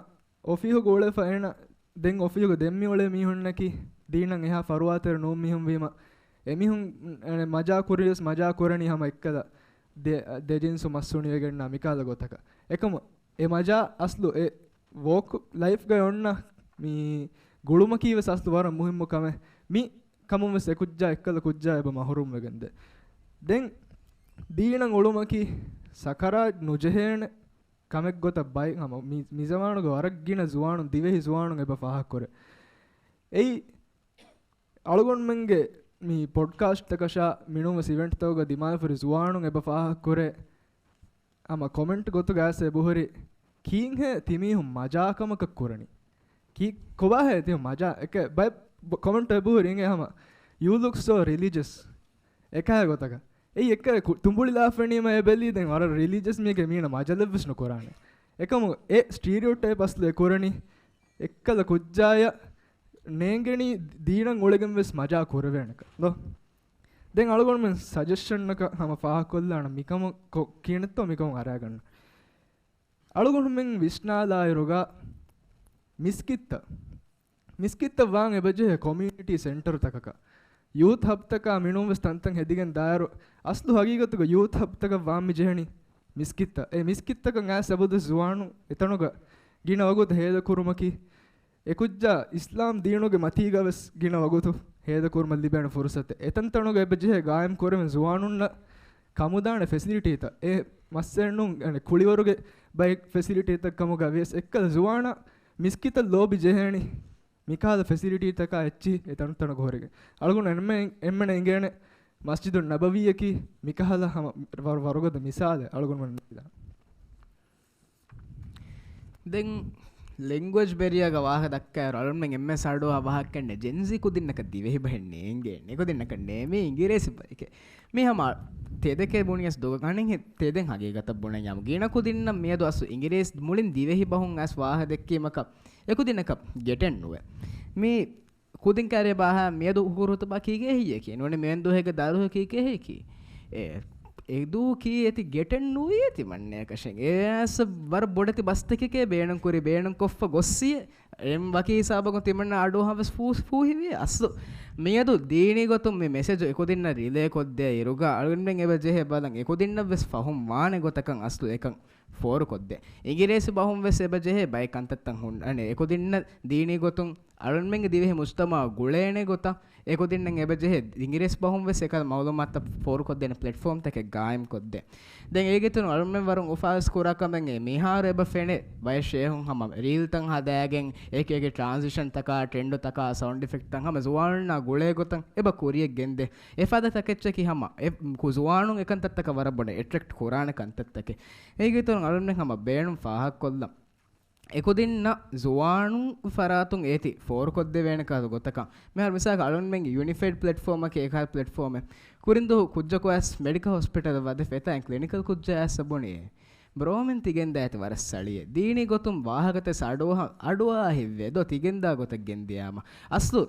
އޮފީހުގަ އުޅެފަ އޭނަ ދެން އޮފީހުގަ ދެން މި އުޅޭ މީހުންނަކީ ދީނަށް އެހާ ފަރުވާތެރި ނޫން މީހުން ވީމަ، އެމީހުން އަނެ މަޖާ ކުރިޔަސް މަޖާ ކުރަނީ ހަމަ އެއްކަލަ ދެ، ދެ ޖިންސު މައްސުނިވެގެންނާ މިކާލަ ގޮތަކަށް. އެކަމު އެ މަޖާ އަސްލު އެ ވޯކް ލައިފްގައި އޮންނަ މި ގުޅުމަކީ ވެސް އަސްލު ވަރަށް މުހިއްމު ކަމެއް. މި ކަމުން ވެސް އެ ކުއްޖާ އެއްކަލަ ކުއްޖާ އެބަ މަހުރޫމް ވެގެންދޭ. ދެން ދީނަށް އުޅުމަކީ ސަކަރާތް ނުޖެހޭނެ ކަމެއް ގޮތަށް ބައެއް ހަމަ މި، މި ޒަމާނުގެ ވަރަށް ގިނަ ޒުވާނުން، ދިވެހި ޒުވާނުން އެބަ ފާހަގަކުރޭ. އެއީ އަޅުގަނޑުމެންގެ މި ޕޮޑްކާސްޓްތަކަށާ މިނޫންވެސް އިވެންޓްތަކުގަ ދިމާވެފަހުރި ޒުވާނުން އެބަ ފާހަގަކުރޭ. ހަމަ ކޮމެންޓް ގޮތުގައި އެބަހުރި ކީއްހޭ ތިމީހުން މަޖާކަމަކަށް ކުރަނީ؟ ކީ، ކޮބާހޭ ތިމީހުން މަޖާ؟ އެކެ ބައެއް ކޮމެންޓް އެބަހުރި އިނގޭ ހަމަ "You look so religious" އެކަހަ ގޮތަކަށް. އެއީ އެއްކަލަ ކު، ތުނބުޅި ލާފަނީމަ އެބެލީ ދެން ވަރަށް ރިލީޖަސް މީގެ މީނަ މަޖަލެއްވެސް ނުކުރާނެ. އެކަމު އެ ސްޓީރިއޯޓައިޕް އަސްލު އެ ކުރަނީ އެއްކަލަ ކުއްޖާޔަށް ނޭނގެނީ ދީނަށް އުޅެގެން ވެސް މަޖާ ކުރެވޭނެކަން ދޯ. ދެން އަޅުގަނޑުމެން ސަޖެޝަންއަކަށް ހަމަ ފާހަގަކޮށްލާނަން މިކަމަށް ކޮ-، ކިހިނެއްތޯ މިކަމުން އަރައިގަންނަ. އަޅުގަނޑުމެން ވިސްނާލާއިރުގަ މިސްކިތްތައް، މިސްކިތްތައް ވާން އެބަޖެހޭ ކޮމިއުނިޓީ ސެންޓަރުތަކަކަށް. ޔޫތު ހަބްތަކާ މިނޫން ވެސް ތަންތަން ހެދިގެން ދާއިރު، އަސްލު ހަގީގަތުގަ ޔޫތު ހަބްތަކަށް ވާން މި ޖެހެނީ މިސްކިތްތައް. އެ މިސްކިތްތަކަށް އައިސް އެބައޮތް ޒުވާނުން އެތަނުގަ ގިނަ ވަގުތު ހޭދަކުރުމަކީ، އެކުއްޖާ އިސްލާމް ދީނުގެ މަތީގަ ވެސް ގިނަ ވަގުތު ހޭދަކުރުމަށް ލިބޭނެ ފުރުސަތެއް. އެތަންތަނުގަ އެބަޖެހޭ ގާއިމް ކުރެވެން ޒުވާނުންނަށް ކަމުދާނެ ފެސިލިޓީތައް. އެ މައްސަލައެއް ނޫން، އަނެއް ކުޅިވަރުގެ ބައެއް ފެސިލިޓީތައް ކަމުގަ ވިޔަސް އެއްކަލަ ޒުވާނާ މިސްކިތަށް ލޯބި ޖެހޭނީ މިކަހަލަ ފެސިލިޓީތަކާ އެއްޗިހި އެތަންތަނުގަ ހުރެގެން. އަޅުގަނޑު އެންމެ-، އެންމެނަށް އެނގޭނެ މަސްޖިދު ނަބަވީއަކީ މިކަހަލަ ހަމަ ވަރު-، ވަރުގަދަ މިސާލެއް އަޅުގަނޑުމެން ނުދިދާނެ. ދެން ލެންގުއޭޖް ބެރިއާގަ ވާހަކަ ދައްކާއިރު އަޅުންމެން އެންމެ ސަޑު އަވަހަކަށް ނެ ޖެންޒީ ކުދިންނަކަށް ދިވެހި ބަހެއް ނޭނގޭނެ. ކުދިންނަކަށް ނޭ މީ އިނގިރޭސި ބައެކޭ. މީ ހަމަ ތެދެކޭ ބުނިޔަސް ދޮގަކަށް ހެ-، ތެދެން ހަގީގަތަށް ބުނަންޏާމު. ގިނަ ކުދިންނަށް މިއަދު އަސްލު އިނގިރޭސި މުޅިން ދިވެހި ބަހުން އައިސް ވާހަކަ ދެއްކީމަކަށް އެކުދިންނަކަށް ގެޓެއް ނުވޭ. މީ ކުދިން ކާރި ބާހާ މިއަދު ހުކުރު ހުތުބާ ކީގެ ހެއްޔެކީ؟ ނޫނެ މިވެން ދުވަހެއްގެ ދަރުހަކީ ކެހެއްކީ؟ އެ، އެ ދޫ ކީ އޭތި ގެޓެއް ނުވި އޭތި މަންނަޔަކަށެއް. އެ އަސް ވަރަށް ބޮޑެތި ބަސްތަކެކޭ ބޭނުން ކުރި، ބޭނުން ކޮށްފަ ގޮއްސި، އެ ވަކި ހިސާބަކުން ތިމަންނަ އަޑުއަހަން ވެސް ފޫ-، ފޫހިވި. އަސްލު މިއަދު ދީނީ ގޮތުން މި މެސެޖު އެކުދިންނަށް ރިލޭ ކޮށްދޭ އިރުގަ އަޅުގަނޑުމެން އެބަ ޖެހޭ ބަލަން އެކުދިންނަށް ވެސް ފަހުން ވާނެ ގޮތަކަށް އަސްލު އެކަން ފޯރުކޮށްދޭ. އިނގިރޭސި ބަހުން ވެސް އެބަ ޖެހޭ ބައެއް ކަންތައްތައް ހުން-، އަނެ، އެކުދިންނަށް ދީނީ ގޮތުން އަޅުންމެންގެ ދިވެހި މުޖްތަމަޢަށް ގުޅޭނެ ގޮތަށް އެކުދިންނަށް އެބަ ޖެހޭ އިނގިރޭސި ބަހުން ވެސް އެކަހަލަ މަޢުލޫމާތުތައް ފޯރުކޮށްދޭނެ ޕްލެޓްފޯމްތަކެއް ގާއިމްކޮށްދޭ. ދެން އޭގެ އިތުރުން އަޅުންމެން ވަރުން އުފާވެސް ކުރާ ކަމެއް އެ މިހާރު އެބަ ފެނޭ ބައެއް ޝޭހުން ހަމަ ރީލްތައް ހަދާގެން އެކި އެކި ޓްރާންސިޝަންތަކާ، ޓްރެންޑުތަކާ، ސައުންޑް އިފެކްޓްތައް ހަމަ ޒުވާނުންނާ ގުޅޭ ގޮތަށް އެބަ ކުރިޔަށް ގެންދޭ. އެފަދަ ތަކެއްޗަކީ ހަމަ އެ ކު-، ޒުވާނުން އެކަންތައްތަކަށް ވަރަށް ބޮޑަށް އެޓްރެކްޓް ކުރާނެ ކަންތައްތަކެއް. އޭގެ އިތުރުން އަޅުންމެން ހަމަ ބޭނުން ފާހަގަކޮށްލަން. އެކުދިންނަށް ޒުވާނުން ފަރާތުން އޭތި ފޯރުކޮށްދެވޭނެ ކަހަލަ ގޮތަކަށް. މިހާރު މިސާލަކަށް އަޅުންމެންގެ ޔުނިފައިޑް ޕްލެޓްފޯމަކީ އެކަހަލަ ޕްލެޓްފޯމެއް. ކުރިންދުވަހު ކުއްޖަކު އައިސް މެޑިކަލް ހޮސްޕިޓަލަށް ވަދެފަ އެތާ ކްލިނިކަލް ކުއްޖާ އައިސް ބުނި، ބްރޯމެން ތިގެންދާ އޭތި ވަރަށް ސަޅިއެއް. ދީނީ ގޮތުން ވާހަކަތައް ސަޑުއަހަ-، އަޑުއަހާ ހިއްވޭ ދޯ ތިގެންދާ ގޮތަށް ގެންދިޔާމަ. އަސްލު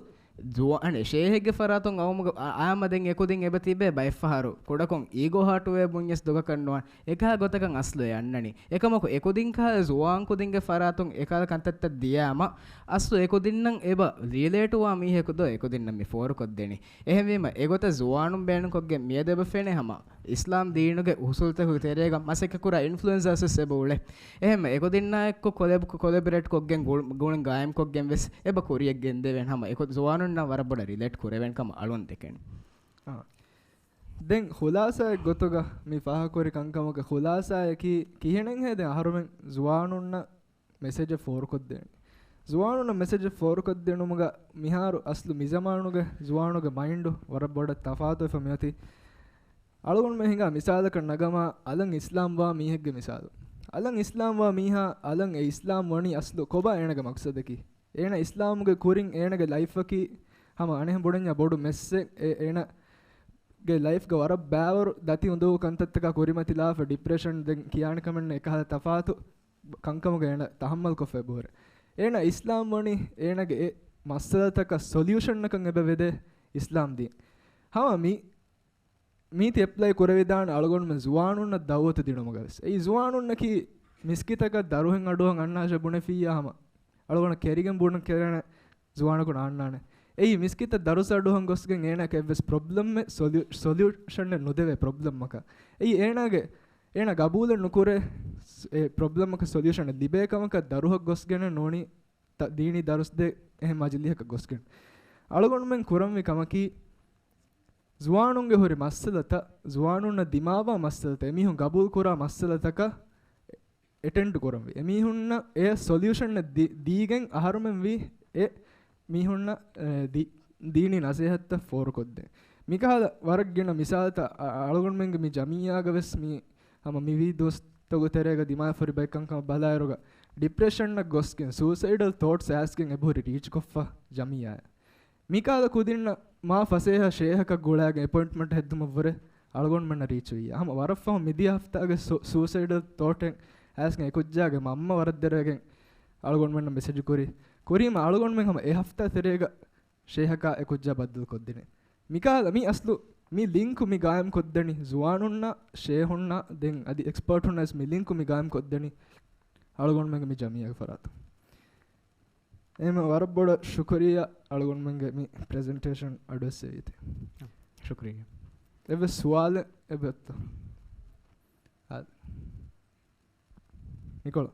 ޒުވާ-، އަނެ، ޝޭހެއްގެ ފަރާތުން އައުމުގަ އާ-، އާމަ ދެން އެކުދިން އެބަ ތިބޭ ބައެއްފަހަރު ކުޑަކޮށް އީގޯ ހާޓުވޭ ބުންޏަސް ދޮގަކަށް ނުވާން. އެކަހަލަ ގޮތަކަށް އަސްލު އެ އަންނަނީ. އެކަމަކު އެކުދިން ކަހަލަ ޒުވާން ކުދިންގެ ފަރާތުން އެކަހަލަ ކަންތައްތައް ދިޔާމަ، އަސްލު އެކުދިންނަށް އެބަ ރިލޭޓުވާ މީހަކު ދޯ އެކުދިންނަށް މި ފޯރުކޮށްދެނީ. އެހެންވީމަ، އެގޮތަށް ޒުވާނުން ބޭނުންކޮށްގެން މިއަދު އެބަ ފެނޭ ހަމަ އިސްލާމް ދީނުގެ އުސޫލުތަކުގެ ތެރޭގަ މަސައްކަތްކުރާ އިންފްލުއެންސާސް ވެސް އެބަ އުޅޭ. އެހެންމެ އެކުދިންނާ އެއްކޮށް ކޮލެބް-، ކޮލެބަރޭޓް ކޮށްގެން ގުޅު-، ގުޅިން ގާއިމްކޮށްގެން ވެސް އެބަ ކުރިޔަށް ގެންދެވޭނެ ހަމަ އެކު ޒުވާނުންނާ ވަރަށް ބޮޑަށް ރިލޭޓް ކުރެވޭނެ ކަމަށް އަޅުން ދެކެން. އާ. ދެން ޚުލާސާއެއް ގޮތުގަ މި ފާހަގަކުރި ކަންކަމުގެ ޚުލާސާއަކީ ކިހިނެއްހޭ ދެން އަހަރުމެން ޒުވާނުންނަށް މެސެޖެއް ފޯރުކޮށްދޭނެ. ޒުވާނުންނަށް މެސެޖެއް ފޯރުކޮށްދިނުމުގަ މިހާރު އަސްލު މިޒަމާނުގެ ޒުވާނުގެ މައިންޑު ވަރަށް ބޮޑަށް ތަފާތުވެފަ މިއޮތީ. އަޅުގަނޑުމެން ހިނގާ މިސާލަކަށް ނަގަމާ އަލަށް އިސްލާމްވާ މީހެއްގެ މިސާލު. އަލަށް އިސްލާމްވާ މީހާ އަލަށް އެ އިސްލާމް ވަނީ އަސްލު ކޮބާ އޭނަގެ މަޤްޞަދަކީ؟ އޭނަ އިސްލާމުގެ ކުރިން އޭނަގެ ލައިފަކީ ހަމަ އަނެއްހެން ބުނަންޏާ ބޮޑު މެއްސެއް. އެ-، އޭނަގެ ލައިފްގަ ވަރަށް ބާވަރު ދަތި އުނދަގޫ ކަންތައްތަކާ ކުރިމަތިލާފަ ޑިޕްރެޝަން ދެން ކިޔާނެ ކަމެއް ނެތް އެކަހަލަ ތަފާތު ކަންކަމުގަ އޭނަ ތަހައްމަލްކޮށްފަ އެބަހުރޭ. އޭނަ އިސްލާމް ވަނީ އޭނަގެ އެ މައްސަލަތަކަށް ސޮލިއުޝަންއަކަށް އެބަ ވެދޭ އިސްލާމް ދީން. ހަމަ މި-، މީތި އެޕްލައި ކުރެވިދާނެ އަޅުގަނޑުމެން ޒުވާނުންނަށް ދައުވަތު ދިނުމުގަ ވެސް. އެއީ ޒުވާނުންނަކީ މިސްކިތަކަށް ދަރުހެއް އަޑުއަހަން އަންނާށޭ ބުނެފިއްޔާ ހަމަ އަޅުގަނޑަށް ކެރިގެން ބުނަން ކެރޭނެ ޒުވާނަކު ނާންނާނެ. އެއީ މިސްކިތަށް ދަރުސް އަޑުއަހަން ގޮސްގެން އޭނައަކަށް އެއްވެސް ޕްރޮބްލަމެއް ސޮލިއު-، ސޮލިއުޝަނެއް ނުދެވޭ ޕްރޮބްލަމްއަކަށް. އެއީ އޭނާގެ، އޭނާ ގަބޫލެއް ނުކުރޭ ސް-، އެ ޕްރޮބްލަމްއަކަށް ސޮލިއުޝަނެއް ލިބޭ ކަމަކަށް ދަރުހަށް ގޮސްގެނެއް ނޫނީ ތަ-، ދީނީ ދަރުސްދޭ އެހެން މަޖިލީހަކަށް ގޮސްގެން. އަޅުގަނޑުމެން ކުރަންވީ ކަމަކީ، ޒުވާނުންގެ ހުރި މައްސަލަތައް، ޒުވާނުންނަށް ދިމާވާ މައްސަލަތައް، އެމީހުން ގަބޫލުކުރާ މައްސަލަތަކަށް އެޓެންޑް ކުރަންވީ. އެމީހުންނަށް އެ ސޮލިއުޝަން ދީ-، ދީގެން އަހަރުމެން ވީ އެ މީހުންނަށް، އެ، ދީ-، ދީނީ ނަސޭހަތްތައް ފޯރުކޮށްދޭ. މިކަހަލަ ވަރަށް ގިނަ މިސާލްތައް އަ-، އަޅުގަނޑުމެންގެ މި ޖަމިއްޔާގަ ވެސް މި ހަމަ މިވީ ދުވަސްތަކުގެ ތެރޭގަ ދިމާވެފަ ހުރި ބައެއް ކަންކަމަށް ބަލާއިރުގަ ޑިޕްރެޝަންއަށް ގޮސްގެން ސޫސައިޑަލް ތޯޓްސް އައިސްގެން އެބަހުރި ރީޗްކޮށްފަ ޖަމިއްޔާއަށް. މިކަހަލަ ކުދިންނަށް މާ ފަސޭހަ ޝޭހަކަށް ގުޅާގެން އެޕޮއިންޓްމަންޓް ހެއްދުމަށްވުރެ އަޅުގަނޑުމެންނަށް ރީޗުވިއްޔާ. ހަމަ ވަރަށް ފަހު މިދިޔަ ހަފްތާގެ ސު-، ސޫސައިޑަލް ތޯޓެއް އައިސްގެން އެކުއްޖާގެ މަންމަ ވަރަށް ދެރަވެގެން އަޅުގަނޑުމެންނަށް މެސެޖު ކުރި. ކުރީމަ އަޅުގަނޑުމެން ހަމަ އެ ހަފްތާ ތެރޭގަ ޝޭހަކާ އެކުއްޖާ ބައްދަލުކޮށްދިނީ. މިކަހަލަ މީ އަސްލު މި ލިންކު މި ގާއިމް ކޮށްދެނީ ޒުވާނުންނާ، ޝޭހުންނާ، ދެން އަދި އެކްސްޕާޓުންނަށް ވެސް މި ލިންކު މި ގާއިމް ކޮށްދެނީ އަޅުގަނޑުމެންގެ މި ޖަމިއްޔާގެ ފަރާތުން. އެހެން ވަރަށް ބޮޑަށް ޝުކުރިއްޔާ އަޅުގަނޑުމެންގެ މި ޕްރެޒެންޓޭޝަން އަޑުއެއްސެވީތީ. ޝުކުރިއްޔާ. އެއްވެސް ސުވާލެއް އެބައޮތްތަ؟ އާ. ނިކޮޅު.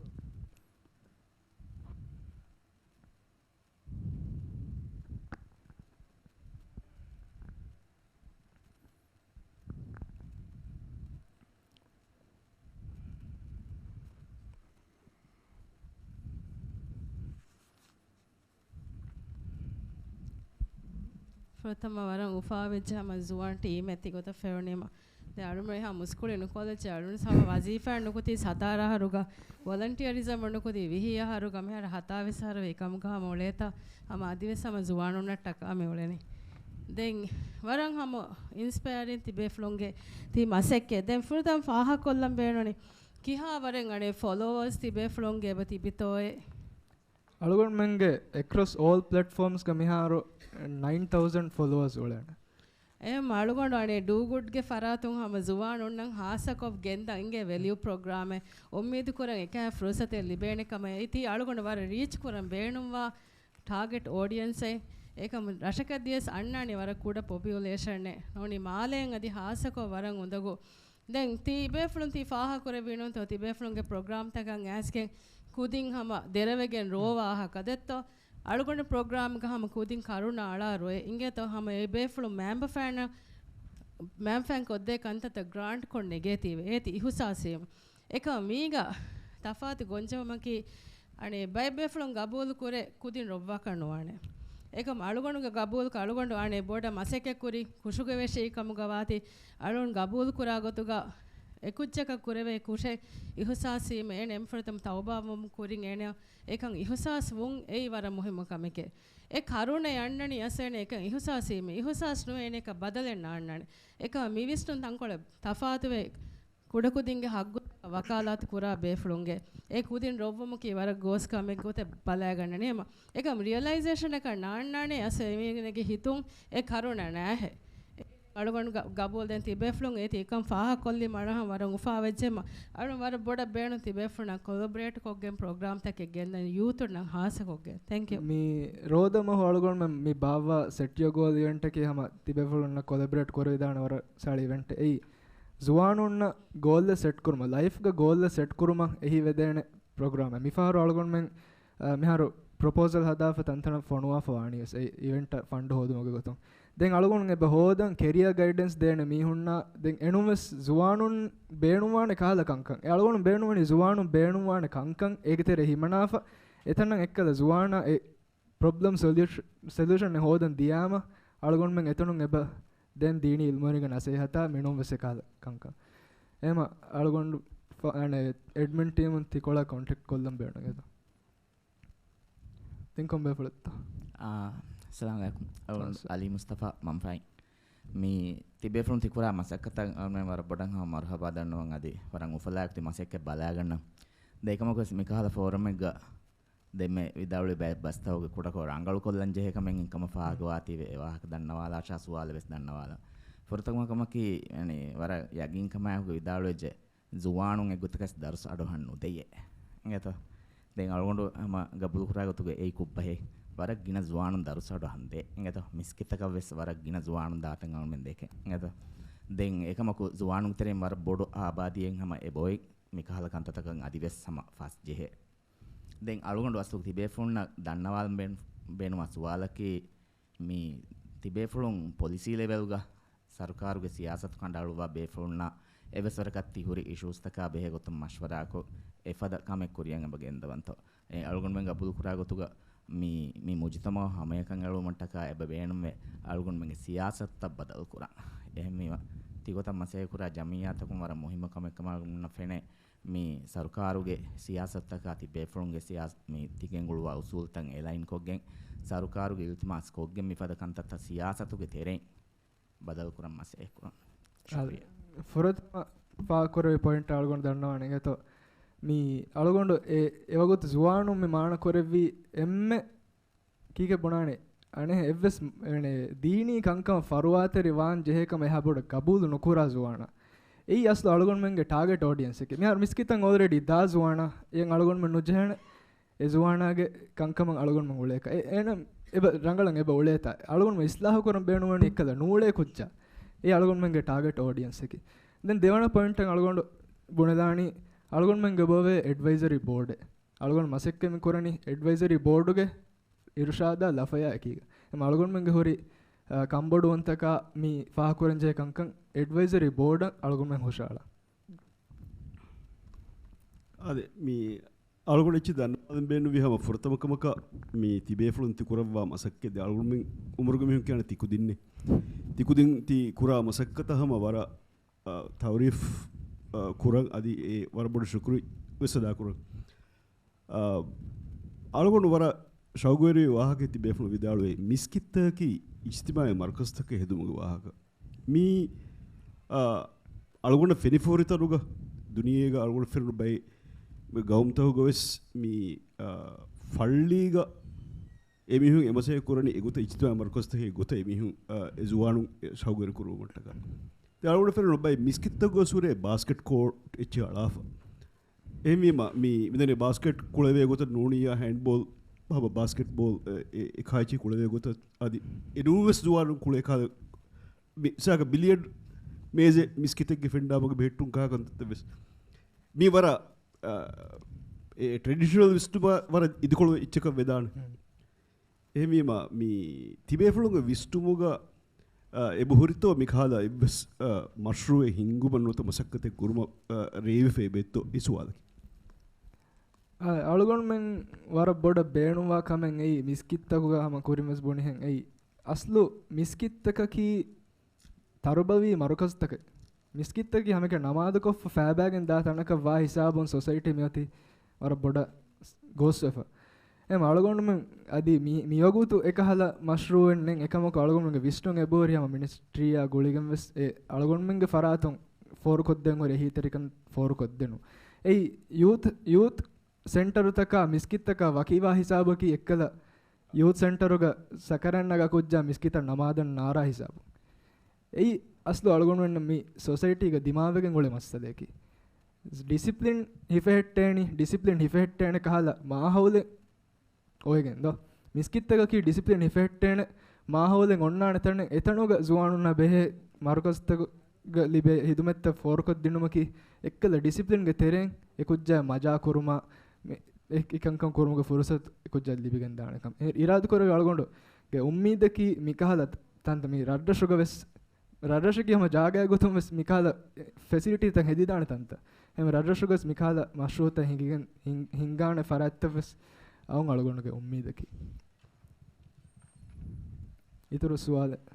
ފުރަތަމަ ވަރަށް އުފާވެއްޖެ ހަމަ ޒުވާން ޓީމެއް ތިގޮތަށް ފެނުނީމަ. ދެ އަޅުމެ ހަމަ މުސްކުޅި ނުކޮށްލައްޗޭ އަޅުން ހަމަ ވަޒީފާ ނުކުތީ ސަތާރަ އަހަރުގަ، ވޮލަންޓިއަރިޒަމް ނުކުތީ ވިހި އަހަރުގަ، މިހާރު ހަތާވީސް އަހަރު ވެ ކަމުގަ ހަމަ އުޅޭތާ، ހަމަ އަދިވެސް ހަމަ ޒުވާނުންނަށްޓަކާ މި އުޅެނީ. ދެން ވަރަށް ހަމަ އިންސްޕަޔަރިން ތިބޭފުޅުންގެ ތި މަސައްކަތް. ދެން ފުރަތަމަ ފާހަގަކޮށްލަން ބޭނުނީ ކިހާ ވަރެއް އަނެއް ފޮލޯވަރސް ތިބޭފުޅުންގެ އެބަ ތިބިތޯއޭ؟ އަޅުގަނޑުމެންގެ އެކްރޮސް އޯލް ޕްލެޓްފޯމްސްގަ މިހާރު ނައިން ތައުޒަން ފޮލޯވަރސް އުޅޭނެ. އެ އަޅުގަނޑު އަނެއް ޑޫ ގުޑްގެ ފަރާތުން ހަމަ ޒުވާނުންނަށް ހާއްސަކޮށް ގެންދަން އިނގޭ ވެލިއު ޕްރޮގްރާމެއް އުއްމީދު ކުރަން އެކަހަ ފުރުސަތެއް ލިބޭނެ ކަމަށް. އެއީ ތީ އަޅުގަނޑު ވަރަށް ރީޗް ކުރަން ބޭނުންވާ ޓާގެޓް އޯޑިއެންސެއް. އެކަމު ރަށަކަށް ދިޔަސް އަންނާނެ ވަރަށް ކުޑަ ޕޮޕިއުލޭޝަނެއް ނޫނީ މާލޭން އަދި ހާއްސަކޮށް ވަރަށް އުނދަގޫ. ދެން ތިބޭފުޅުން ތި ފާހަގަކުރެއްވީނުންތޯ ތިބޭފުޅުންގެ ޕްރޮގްރާމްތަކަށް އައިސްގެން ކުދިން ހަމަ ދެރަވެގެން ރޯވާ އަހަކަށް ދެއްތޯ؟ އަޅުގަނޑު ޕްރޮގްރާމްގަ ހަމަ ކުދިން ކަރުނަ އަޅާ ރޮއެ އިނގޭތޯ ހަމަ އެ ބޭފުޅުން މައިންބަފައިންނަށް، މައިންބަފައިން ކޮށްދޭ ކަންތައްތައް ގްރާންޓް ކޮށް ނެގޭތީވެ. އޭތި އިހުސާސްވީމަ. އެކަމަ މީގަ ތަފާތު ގޮންޖެހުމަކީ، އަނެއް ބައެއް ބޭފުޅުން ގަބޫލު ކުރޭ ކުދިން ރޮއްވާކަށް ނުވާނެ. އެކަމަ އަޅުގަނޑުގެ ގަބޫލުކަން އަޅުގަނޑު އަނެއް ބޮޑަށް މަސައްކަތް ކުރި ކުށުގެ ވެށި ކަމުގަ ވާތީ، އަޅުން ގަބޫލު ކުރާ ގޮތުގަ އެކުއްޖަކަށް ކުރެވޭ ކުށެއް އިހުސާސްވީމަ އޭނަ އެންފުރަތަމަ ތައުބާވުމުން ކުރިން އޭނަ އެކަން އިހުސާސް ވުން އެއީ ވަރަށް މުހިއްމު ކަމެކޭ. އެ ކަރުނަ އަންނަނީ އަސް އޭނަ އެކަން އިހުސާސްވީމަ، އިހުސާސް ނުވެ އޭނަ އެކަށް ބަދަލެއް ނާންނާނެ. އެކަމަ މިވިސްނުން ތަންކޮޅެއް ތަފާތުވެ ކުޑަކުދިންގެ ހައްގު ވަކާލާތު ކުރާ ބޭފުޅުންގެ އެ ކުދިން ރޮއްވުމަކީ ވަރަށް ގޯސް ކަމެއް ގޮތެއް ބަލާގަންނަނީ. އެމަ އެކަމް ރިއަލައިޒޭޝަނަކަށް ނާންނާނެ އަސް އެމީހުންގެ ހިތުން އެ ކަރުނަ ނާހެ. އަޅުގަނޑު ގަ-، ގަބޫލު ދެން ތިބޭފުޅުން އޭތި އެކަން ފާހަގަކޮށްލީ މަރަހަން ވަރަށް އުފާވެއްޖެ. އަޅުން ވަރަށް ބޮޑަށް ބޭނުން ތިބޭފުޅުންނާ ކޮލަބަރޭޓް ކޮށްގެން ޕްރޮގްރާމްތަކެއް ގެންދަން ޔޫތުންނަށް ހާއްސަކޮށްގެން. ތެންކް ޔޫ. މި ރޯދަ މަހު އަޅުގަނޑުމެން މި ބާއްވާ ސެޓް ޔޯ ގޯލް އިވެންޓަކީ ހަމަ ތިބޭފުޅުންނަށް ކޮލަބަރޭޓް ކުރެވިދާނެ ވަރަށް ސަޅި އިވެންޓެއް. އެއީ ޒުވާނުންނަށް ގޯލްއެއް ސެޓް ކުރުމަށް، ލައިފްގަ ގޯލްއެއް ސެޓް ކުރުމަށް އެހީވެދޭނެ ޕްރޮގްރާމެއް. މިފަހަރު އަޅުގަނޑުމެން، އަ، މިހާރު ޕްރޮޕޯސަލް ހަދާފަ ތަންތަނަށް ފޮނުވާފަ ވާނީ ވެސް އެ އިވެންޓަށް ފަންޑް ހޯދުމުގެ ގޮތުން. ދެން އަޅުގަނޑު އެބަ ހޯދަން ކެރިއާ ގައިޑެންސް ދޭނެ މީހުންނާ، ދެން އެނޫން ވެސް ޒުވާނުން ބޭނުންވާނެ ކަހަލަ ކަންކަން. އެ އަޅުގަނޑު ބޭނުންވަނީ ޒުވާނުން ބޭނުންވާނެ ކަންކަން އޭގެ ތެރޭ ހިމަނާފަ، އެތަނަށް އެއްކަލަ ޒުވާނާ އެ ޕްރޮބްލަމް ސޮލިއުޝ-، ސޮލިއުޝަނެއް ހޯދަން ދިޔާމަ، އަޅުގަނޑުމެން އެތަނުން އެބަ ދެން ދީނީ އިލްމުވެރިންގެ ނަސޭހަތާ މިނޫން ވެސް އެކަހަލަ ކަންކަން. އެހެމަ އަޅުގަނޑު ފަ-، އަނެއް އެޑްމިން ޓީމުން ތިކޮޅަށް ކޮންޓެކްޓް ކޮށްލަން ބޭނުންވޭތޯ؟ ތިން ކޮން ބޭފުޅެއްތޯ؟ އާ، އައްސަލާމު ޢަލައިކުމް. އަޅުގަނޑު އައްސަލާމް. އަލީ މުސްތަފާ މަންފައިން. މި ތިބޭފުޅުން ތިކުރާ މަސައްކަތަށް އަޅުގަނޑު ވަރަށް ބޮޑަށް ހަމަ މަރުޙަބާ ދަންނަވަން އަދި ވަރަށް އުފަލާގެ ތި މަސައްކަތް ބަލާގަންނަން. ދެން އެކަމަކުވެސް މިކަހަލަ ފޯރަމެއްގަ ދެންމެ ވިދާޅުވި ބައެއް ބަސްތަކުގެ ކުޑަކޮށް ރަނގަޅުކޮށްލަން ޖެހޭ ކަމެއް އިން ކަމަށް ފާހަގަވާތީވެ އެ ވާހަކަ ދަންނަވާލާށާ ސުވާލެއް ވެސް ދަންނަވާލަން. ފުރަތަމަ ކަމަކީ، އަނެއް، ވަރަށް ޔަގީންކަމާއެކު ވިދާޅުވެއްޖެ، ޒުވާނުން އެއްގޮތަކަށް ދަރުސް އަޑުއަހަން ނުދެޔޭ. އިނގޭތޯ؟ ދެން އަޅުގަނޑު ހަމަ ގަބޫލުކުރާ ގޮތުގަ އެއީ ކުށްބަހެއް. ވަރަށް ގިނަ ޒުވާނުން ދަރުސް އަޑުއަހަން ދޭ. އިނގޭތޯ؟ މިސްކިތަކަށް ވެސް ވަރަށް ގިނަ ޒުވާނުން ދާތަން އަޅުމެން ދެކެ. އިނގޭތޯ؟ ދެން އެކަމަކު ޒުވާނުންގެ ތެރެއިން ވަރަށް ބޮޑު އާބާދީއެއް ހަމަ އެބައޮތް. މިކަހަލަ ކަންތައްތަކަށް އަދިވެސް ހަމަ ފަސް ޖެހޭ. ދެން އަޅުގަނޑު އަސްލު ތިބޭފުޅުންނަށް ދަންނަވާލަން ބޭނު-، ބޭނުންވާ ސުވާލަކީ، މި ތިބޭފުޅުން ޕޮލިސީ ލެވެލްގަ ސަރުކާރުގެ ސިޔާސަތު ކަނޑައަޅުއްވާ ބޭފުޅުންނާ އެވެސް ވަރަކަށް ތި ހުރި އިޝޫސްތަކާ ބެހޭ ގޮތުން މަޝްވަރާކޮށް، އެފަދަ ކަމެއް ކުރިއަށް އެބަ ގެންދަވަންތޯ. އެ އަޅުގަނޑުމެން ގަބޫލުކުރާ ގޮތުގަ މި، މި މުޖުތަމަޢު ހަމައެކަނި އެޅުމަށްޓަކާ އެބަ ބޭނުންވޭ އަޅުގަނޑުމެންގެ ސިޔާސަތުތައް ބަދަލުކުރަން. އެހެންވީމަ، ތިގޮތަށް މަސައްކަތްކުރާ ޖަމިއްޔާތަކުން ވަރަށް މުހިއްމު ކަމެއް ކަމަށް އަޅުގަނޑުމެންނަށް ފެނޭ، މި ސަރުކާރުގެ ސިޔާސަތުތަކާ ތިބޭފުޅުންގެ ސިޔާސަ-، މި ތިގެންގުޅުވާ އުސޫލުތައް އެލައިންކޮށްގެން، ސަރުކާރުގެ އިލްތިމާސް ކޮށްގެން މިފަދަ ކަންތައްތައް ސިޔާސަތުގެ ތެރެއިން ބަދަލުކުރަން މަސައްކަތްކުރަން. ޝުކުރިއްޔާ. ފުރަތަމަ ފާހަގަކުރެވި ޕޮއިންޓް އަޅުގަނޑު ދަންނަވާނެ އިނގޭތޯ، މި އަޅުގަނޑު އެ، އެވަގުތު ޒުވާނުން މި މާނަ ކުރެއްވީ އެންމެ ކީކޭ ބުނާނެ، އަނެއް އެއްވެސް ދީނީ ކަންކަމަށް ފަރުވާތެރި ވާން ޖެހޭ ކަމަށް އެހާ ބޮޑަށް ގަބޫލު ނުކުރާ ޒުވާނާ. އެއީ އަސްލު އަޅުގަނޑުމެންގެ ޓާގެޓް އޯޑިއެންސަކީ. މިހާރު މިސްކިތަށް އޯލްރެޑީ ދާ ޒުވާނާ. އެއަށް އަޅުގަނޑުމެން ނުޖެހޭނެ. އެ ޒުވާނާގެ ކަންކަމަށް އަޅުގަނޑުމެން އުޅޭކަށް. އެ، އޭނަ އެބަ ރަނގަޅަށް އެބަ އުޅޭތާ. އަޅުގަނޑުމެން އިސްލާހު ކުރަން ބޭނުންވަނީ އެއްކަލަ ނޫޅޭ ކުއްޖާ. އެ އަޅުގަނޑުމެންގެ ޓާގެޓް އޯޑިއެންސަކީ. ދެން ދެވަނަ ޕޮއިންޓަށް އަޅުގަނޑު ބުނެލާނީ، އަޅުގަނޑުމެންގެ އެބައޮވޭ އެޑްވައިޒަރީ ބޯޑެއް. އަޅުގަނޑު މަސައްކަތް މި ކުރަނީ އެޑްވައިޒަރީ ބޯޑުގެ އިރުޝާދާ ލަފަޔާ އެކީގަ. އެމަ އަޅުގަނޑުމެންގެ ހުރި، އަ، ކަންބޮޑުވަންތަކާ މި ފާހަގަކުރަންޖެހޭ ކަންކަން އެޑްވައިޒަރީ ބޯޑަށް އަޅުގަނޑުމެން ހުށައަޅާ. އާދެ، މި އަޅުގަނޑު އެއްޗެއް ދަންނަވާލަން ބޭނުންވީ ހަމަ ފުރަތަމަ ކަމަކަށް މި ތިބޭފުޅުން ތި ކުރައްވާ މަސައްކަތް. އަޅުގަނޑުމެން އުމުރުގެ މީހުން ކިޔާނެ ތިކުދިންނޭ. ތިކުދިން ތި ކުރާ މަސައްކަތަށް ހަމަ ވަރަށް، އަ، ތައުރީފް، އަ، ކުރަން އަދި އެ ވަރަށް ބޮޑު ޝުކުރު ވެސް އަދާ ކުރަން. އާ، އަޅުގަނޑު ވަރަށް ޝައުގުވެރި ވާހަކައެއް ތިބޭފުޅުން ވިދާޅުވެ، މިސްކިތްތަކަކީ އިޖްތިމާޢީ މަރުކަޒުތަކެއް ހެދުމުގެ ވާހަކަ. މީ، އާ، އަޅުގަނޑަށް ފެނިފޯރި ތަނުގަ، ދުނިޔޭގަ އަޅުގަނޑަށް ފެނުނު ބައެއް ގައުމުތަކުގަ ވެސް މި، އާ، ފައްޅީގަ އެމީހުން އެމަސައްކަތް ކުރަނީ އެގޮތަށް އިޖްތިމާޢީ މަރުކަޒުތަކެއް ގޮތަށް އެމީހުން، އާ، އެ ޒުވާނުން ޝައުގުވެރި ކުރުވުމަށްޓަކާ. ދެން އަޅުގަނޑަށް ފެނުނު ބައެއް މިސްކިތްތަކުގަ ހުރޭ ބާސްކެޓް ކޯޓް އެއްޗެއް އަޅާފަ. އެހެންވީމަ، މި، މިދަނީ ބާސްކެޓް ކުޅެވޭ ގޮތަށް ނޫނިއްޔާ ހޭންޑްބޯލް، ހަމަ ބާސްކެޓްބޯލް، އެ، އެ، އެ ކާއެއްޗެއް ކުޅެވޭ ގޮތަށް އަދި އެ ނޫންވެސް ޒުވާނުން ކުޅޭ ކާލަ، މި، ސާކަ ބިލިއަޑް މޭޒެއް މިސްކިތެއްގެ ފެންޑާމަގަ ބެހެއްޓުން ކާ ކަންތައްތައް ވެސް. މީ ވަރަށް، އަ، އެ ޓްރެޑިޝަނަލް ވިސްނުމަށް ވަރަށް އިދިކޮޅު އެއްޗަކަށް ވެދާނެ. ހުން. އެހެންވީމަ، މި ތިބޭފުޅުންގެ ވިސްނުމުގަ، އަ، އެބަހުރިތޯ މިކަހަލަ އެއްވެސް، އަ، މަޝްރޫއެއް ހިންގުމަށް ނުވަތަ މަސައްކަތެއް ކުރުމަށް، އަ، ރޭވިފައި އެބައޮތްތޯ އެ ސުވާލަކީ. އަ، އަޅުގަނޑުމެން ވަރަށް ބޮޑަށް ބޭނުންވާ ކަމެއް އެއީ މިސްކިތްތަކުގަ ހަމަ ކުރިންވެސް ބުނިހެން އެއީ. އަސްލު މިސްކިތްތަކަކީ ތަރުބަވީ މަރުކަޒުތަކެއް. މިސްކިތްތަކަކީ ހަމައެކަނި ނަމާދުކޮށްފަ ފައިބައިގެން ދާ ތަނަކަށް ވާ ހިސާބުން ސޮސައިޓީ މިއޮތީ ވަރަށް ބޮޑަށް ގޯސްވެފަ. އެހެން އަޅުގަނޑުމެން އަދި މި، މިވަގުތު އެކަހަލަ މަޝްރޫއެއް ނެތް. އެކަމަކު އަޅުގަނޑުމެންގެ ވިސްނުން އެބަހުރި ހަމަ މިނިސްޓްރީއާ ގުޅިގެން ވެސް އެ އަޅުގަނޑުމެންގެ ފަރާތުން ފޯރުކޮށްދޭން ހުރި އެހީތެރިކަން ފޯރުކޮށްދެނު. އެއީ ޔޫތް، ޔޫތް ސެންޓަރުތަކާ މިސްކިތްތަކާ ވަކިވާ ހިސާބަކީ އެއްކަލަ ޔޫތް ސެންޓަރުގަ ސަކަރާތް ނަގާ ކުއްޖާ މިސްކިތަށް ނަމާދަށް ނާރާ ހިސާބު. އެއީ އަސްލު އަޅުގަނޑުމެންނަށް މި ސޮސައިޓީގަ ދިމާވެގެން އުޅޭ މައްސަލަޔަކީ. ޑިސިޕްލިން ހިފެހެއްޓޭނީ، ޑިސިޕްލިން ހިފެހެއްޓޭނެ ކަހަލަ މާހައުލެއް އޮވެގެން ދޯ. މިސްކިތްތަކަކީ ޑިސިޕްލިން ހިފެހެއްޓޭނެ މާހައުލެއް އޮންނާނެ ތަނެއް، އެތަނުގަ ޒުވާނުންނާ ބެހޭ މަރުކަޒުތަކުގަ ލިބޭ ހިދުމަތްތައް ފޯރުކޮށްދިނުމަކީ، އެއްކަލަ ޑިސިޕްލިންގެ ތެރެއިން އެ ކުއްޖާ މަޖާ ކުރުމާ، މި، އެ، އެކަންކަން ކުރުމުގެ ފުރުސަތު އެ ކުއްޖާ ލިބިގެން ދާނެ ކަމަށް. އެ އިރާދަކުރެވި އަޅުގަނޑުގެ އުއްމީދަކީ މިކަހަލަ ތަންތަން މި ރަށްރަށުގަ ވެސް ރަށްރަށަކީ ހަމަ ޖާގައެއް ގޮތުން ވެސް މިކަހަލަ ފެސިލިޓީތައް ހެދިދާނެ ތަންތައް. އެހެން ރަށްރަށުގަސް މިކަހަލަ މަޝްރޫއުތައް ހިނގިގެން ހިން-، ހިންގާނެ ފަރާތްތައް ވެސް އައުން އަޅުގަނޑުގެ އުއްމީދަކީ. އިތުރު ސުވާލެއް؟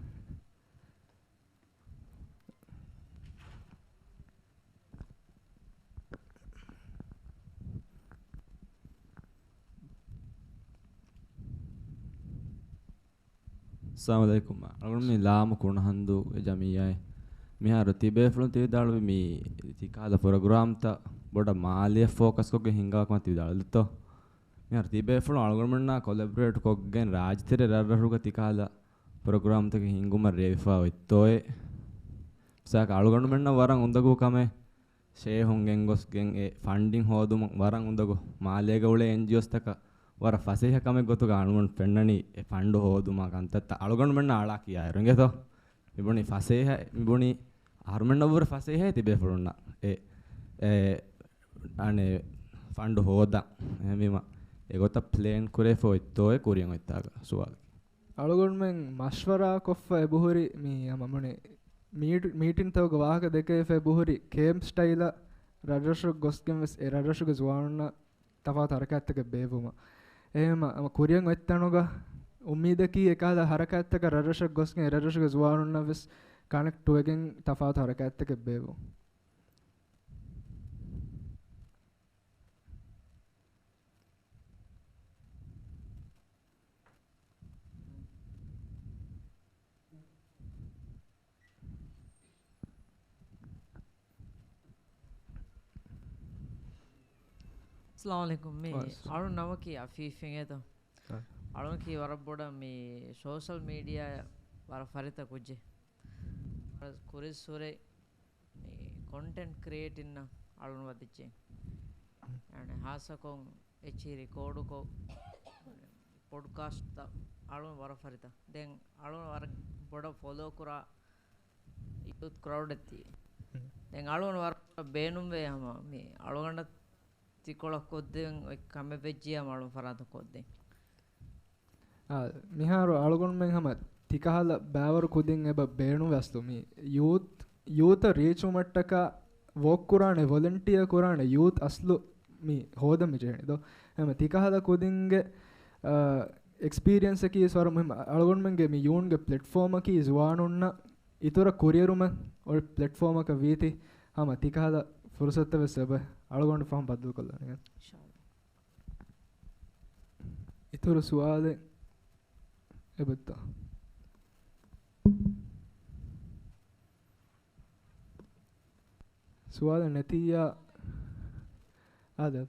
އައްސަލާމު ޢަލައިކުމް. އަޅުގަނޑު މި ލާމު ކުނަހަނދޫ އެ ޖަމިއްޔާއެއް. މިހާރު ތިބޭފުޅުން ތި ވިދާޅުވި މި ތި ކަހަލަ ޕްރޮގްރާމްތައް ބޮޑަށް މާލެއަށް ފޯކަސްކޮށްގެން ހިންގާ ކަމަށް ތި ވިދާޅުވިތޯ؟ މިހާރު ތިބޭފުޅުން އަޅުގަނޑުމެންނާ ކޮލެބްރޭޓް ކޮށްގެން ރާއްޖެތެރެ ރަށްރަށުގަ ތި ކަހަލަ ޕްރޮގްރާމްތަކެއް ހިންގުމަށް ރޭވިފަ އޮތްތޯއޭ؟ މިސާލަކަށް އަޅުގަނޑުމެންނަށް ވަރަށް އުނދަގޫ ކަމެއް ޝޭހުން ގެންގޮސްގެން އެ ފަންޑިން ހޯދުމަށް ވަރަށް އުނދަގޫ. މާލޭގަ އުޅޭ އެންޖީއޯސްތަކަށް ވަރަށް ފަސޭހަ ކަމެއް ގޮތުގަ އަޅުގަނޑު ފެންނަނީ އެ ފަންޑު ހޯދުމާ ކަންތައްތައް އަޅުގަނޑުމެންނަށް އަޅާ ކިޔާއިރު އިނގޭތޯ؟ މިބުނީ ފަސޭހަ، މިބުނީ އަހަރުމެންނަށްވުރެ ފަސޭހައޭ ތިބޭފުޅުންނަށް އެ، އެ، އަނެއް ފަންޑު ހޯދަން. އެހެންވީމަ އެގޮތަށް ޕްލޭން ކުރެފަ އޮތްތޯއޭ ކުރިއަށް އޮތްތާގަ ސުވާލެއް. އަޅުގަނޑުމެން މަޝްވަރާކޮށްފަ އެބަހުރި މި ހަމަ މުނި މީޓް-، މީޓިންތަކުގަ ވާހަކަ ދެކެވިފަ އެބަހުރި ކޭމްޕް ސްޓައިލަށް ރަށްރަށު ގޮސްގެން ވެސް އެ ރަށްރަށުގެ ޒުވާނުންނަށް ތަފާތު ހަރަކާތްތަކެއް ބޭއްވުމަށް. އެހެންވީމަ ހަމަ ކުރިއަށް އޮތްތަނުގަ އުއްމީދަކީ އެކަހަލަ ހަރަކާތްތަކަށް ރަށްރަށަށް ގޮސްގެން އެ ރަށްރަށުގެ ޒުވާނުންނަށް ވެސް ކަނެކްޓް ވެގެން ތަފާތު ހަރަކާތްތަކެއް ބޭއްވުން. އައްސަލާމު ޢަލައިކުމް. މި ވަޢަލައިކުމް އަޅު ނަމަކީ އަފީފް އިނގޭތޯ؟ އަ. އަޅުންކީ ވަރަށް ބޮޑަށް މި ސޯޝަލް މީޑިއާ ވަރަށް ފަރިތަ ކުއްޖެއް. ވަރަށް ކުރިއްސުރެ މި ކޮންޓެންޓް ކްރިއޭޓިންނަށް އަޅުން ވަދެއްޖެ. އަނެ ހާއްސަކޮށް އެއްޗިހި ރިކޯޑުކޮށް، ޕޮޑްކާސްޓްތައް އަޅުން ވަރަށް ފަރިތަ. ދެން އަޅުން ވަރަށް ބޮޑަށް ފޮލޯ ކުރާ ޔޫތު ކްރައުޑެއް ތީ. ދެން އަޅުން ވަރަށް ބޭނުންވޭ ހަމަ މި އަޅުގަނޑަށް ތިކޮޅަށް ކޮށްދޭން އޮތް ކަމެއް ވެއްޖިއްޔާ އަޅުން ފަރާތަށް ކޮށްދޭން. އާ، މިހާރު އަޅުގަނޑުމެން ހަމަ ތިކަހަލަ ބައިވަރު ކުދިން އެބަ ބޭނުންވެސްދޯ މި ޔޫތު، ޔޫތަށް ރީޗުވުމަށްޓަކާ ވޯކް ކުރާނެ، ވޮލަންޓިއާ ކުރާނެ ޔޫތު އަސްލު މި ހޯދަން މި ޖެހެނީ ދޯ. ހަމަ ތިކަހަލަ ކުދިންގެ، އާ، އެކްސްޕީރިއެންސަކީ ވަރަށް މުހިންމު. އަޅުގަނޑުމެންގެ މި ޔޫންގެ ޕްލެޓްފޯމަކީ ޒުވާނުންނަށް އިތުރަށް ކުރިއެރުމަށް އޮތް ޕްލެޓްފޯމަކަށް ވީތީ، ހަމަ ތިކަހަލަ ފުރުސަތަށް ވެސް އެބަ އަޅުގަނޑު ފަހުން ބައްދަލުކޮށްލާނެ. އިތުރު ސުވާލެއް އެބައޮތްތަ؟ ސުވާލެއް ނެތިއްޔާ އާދެ.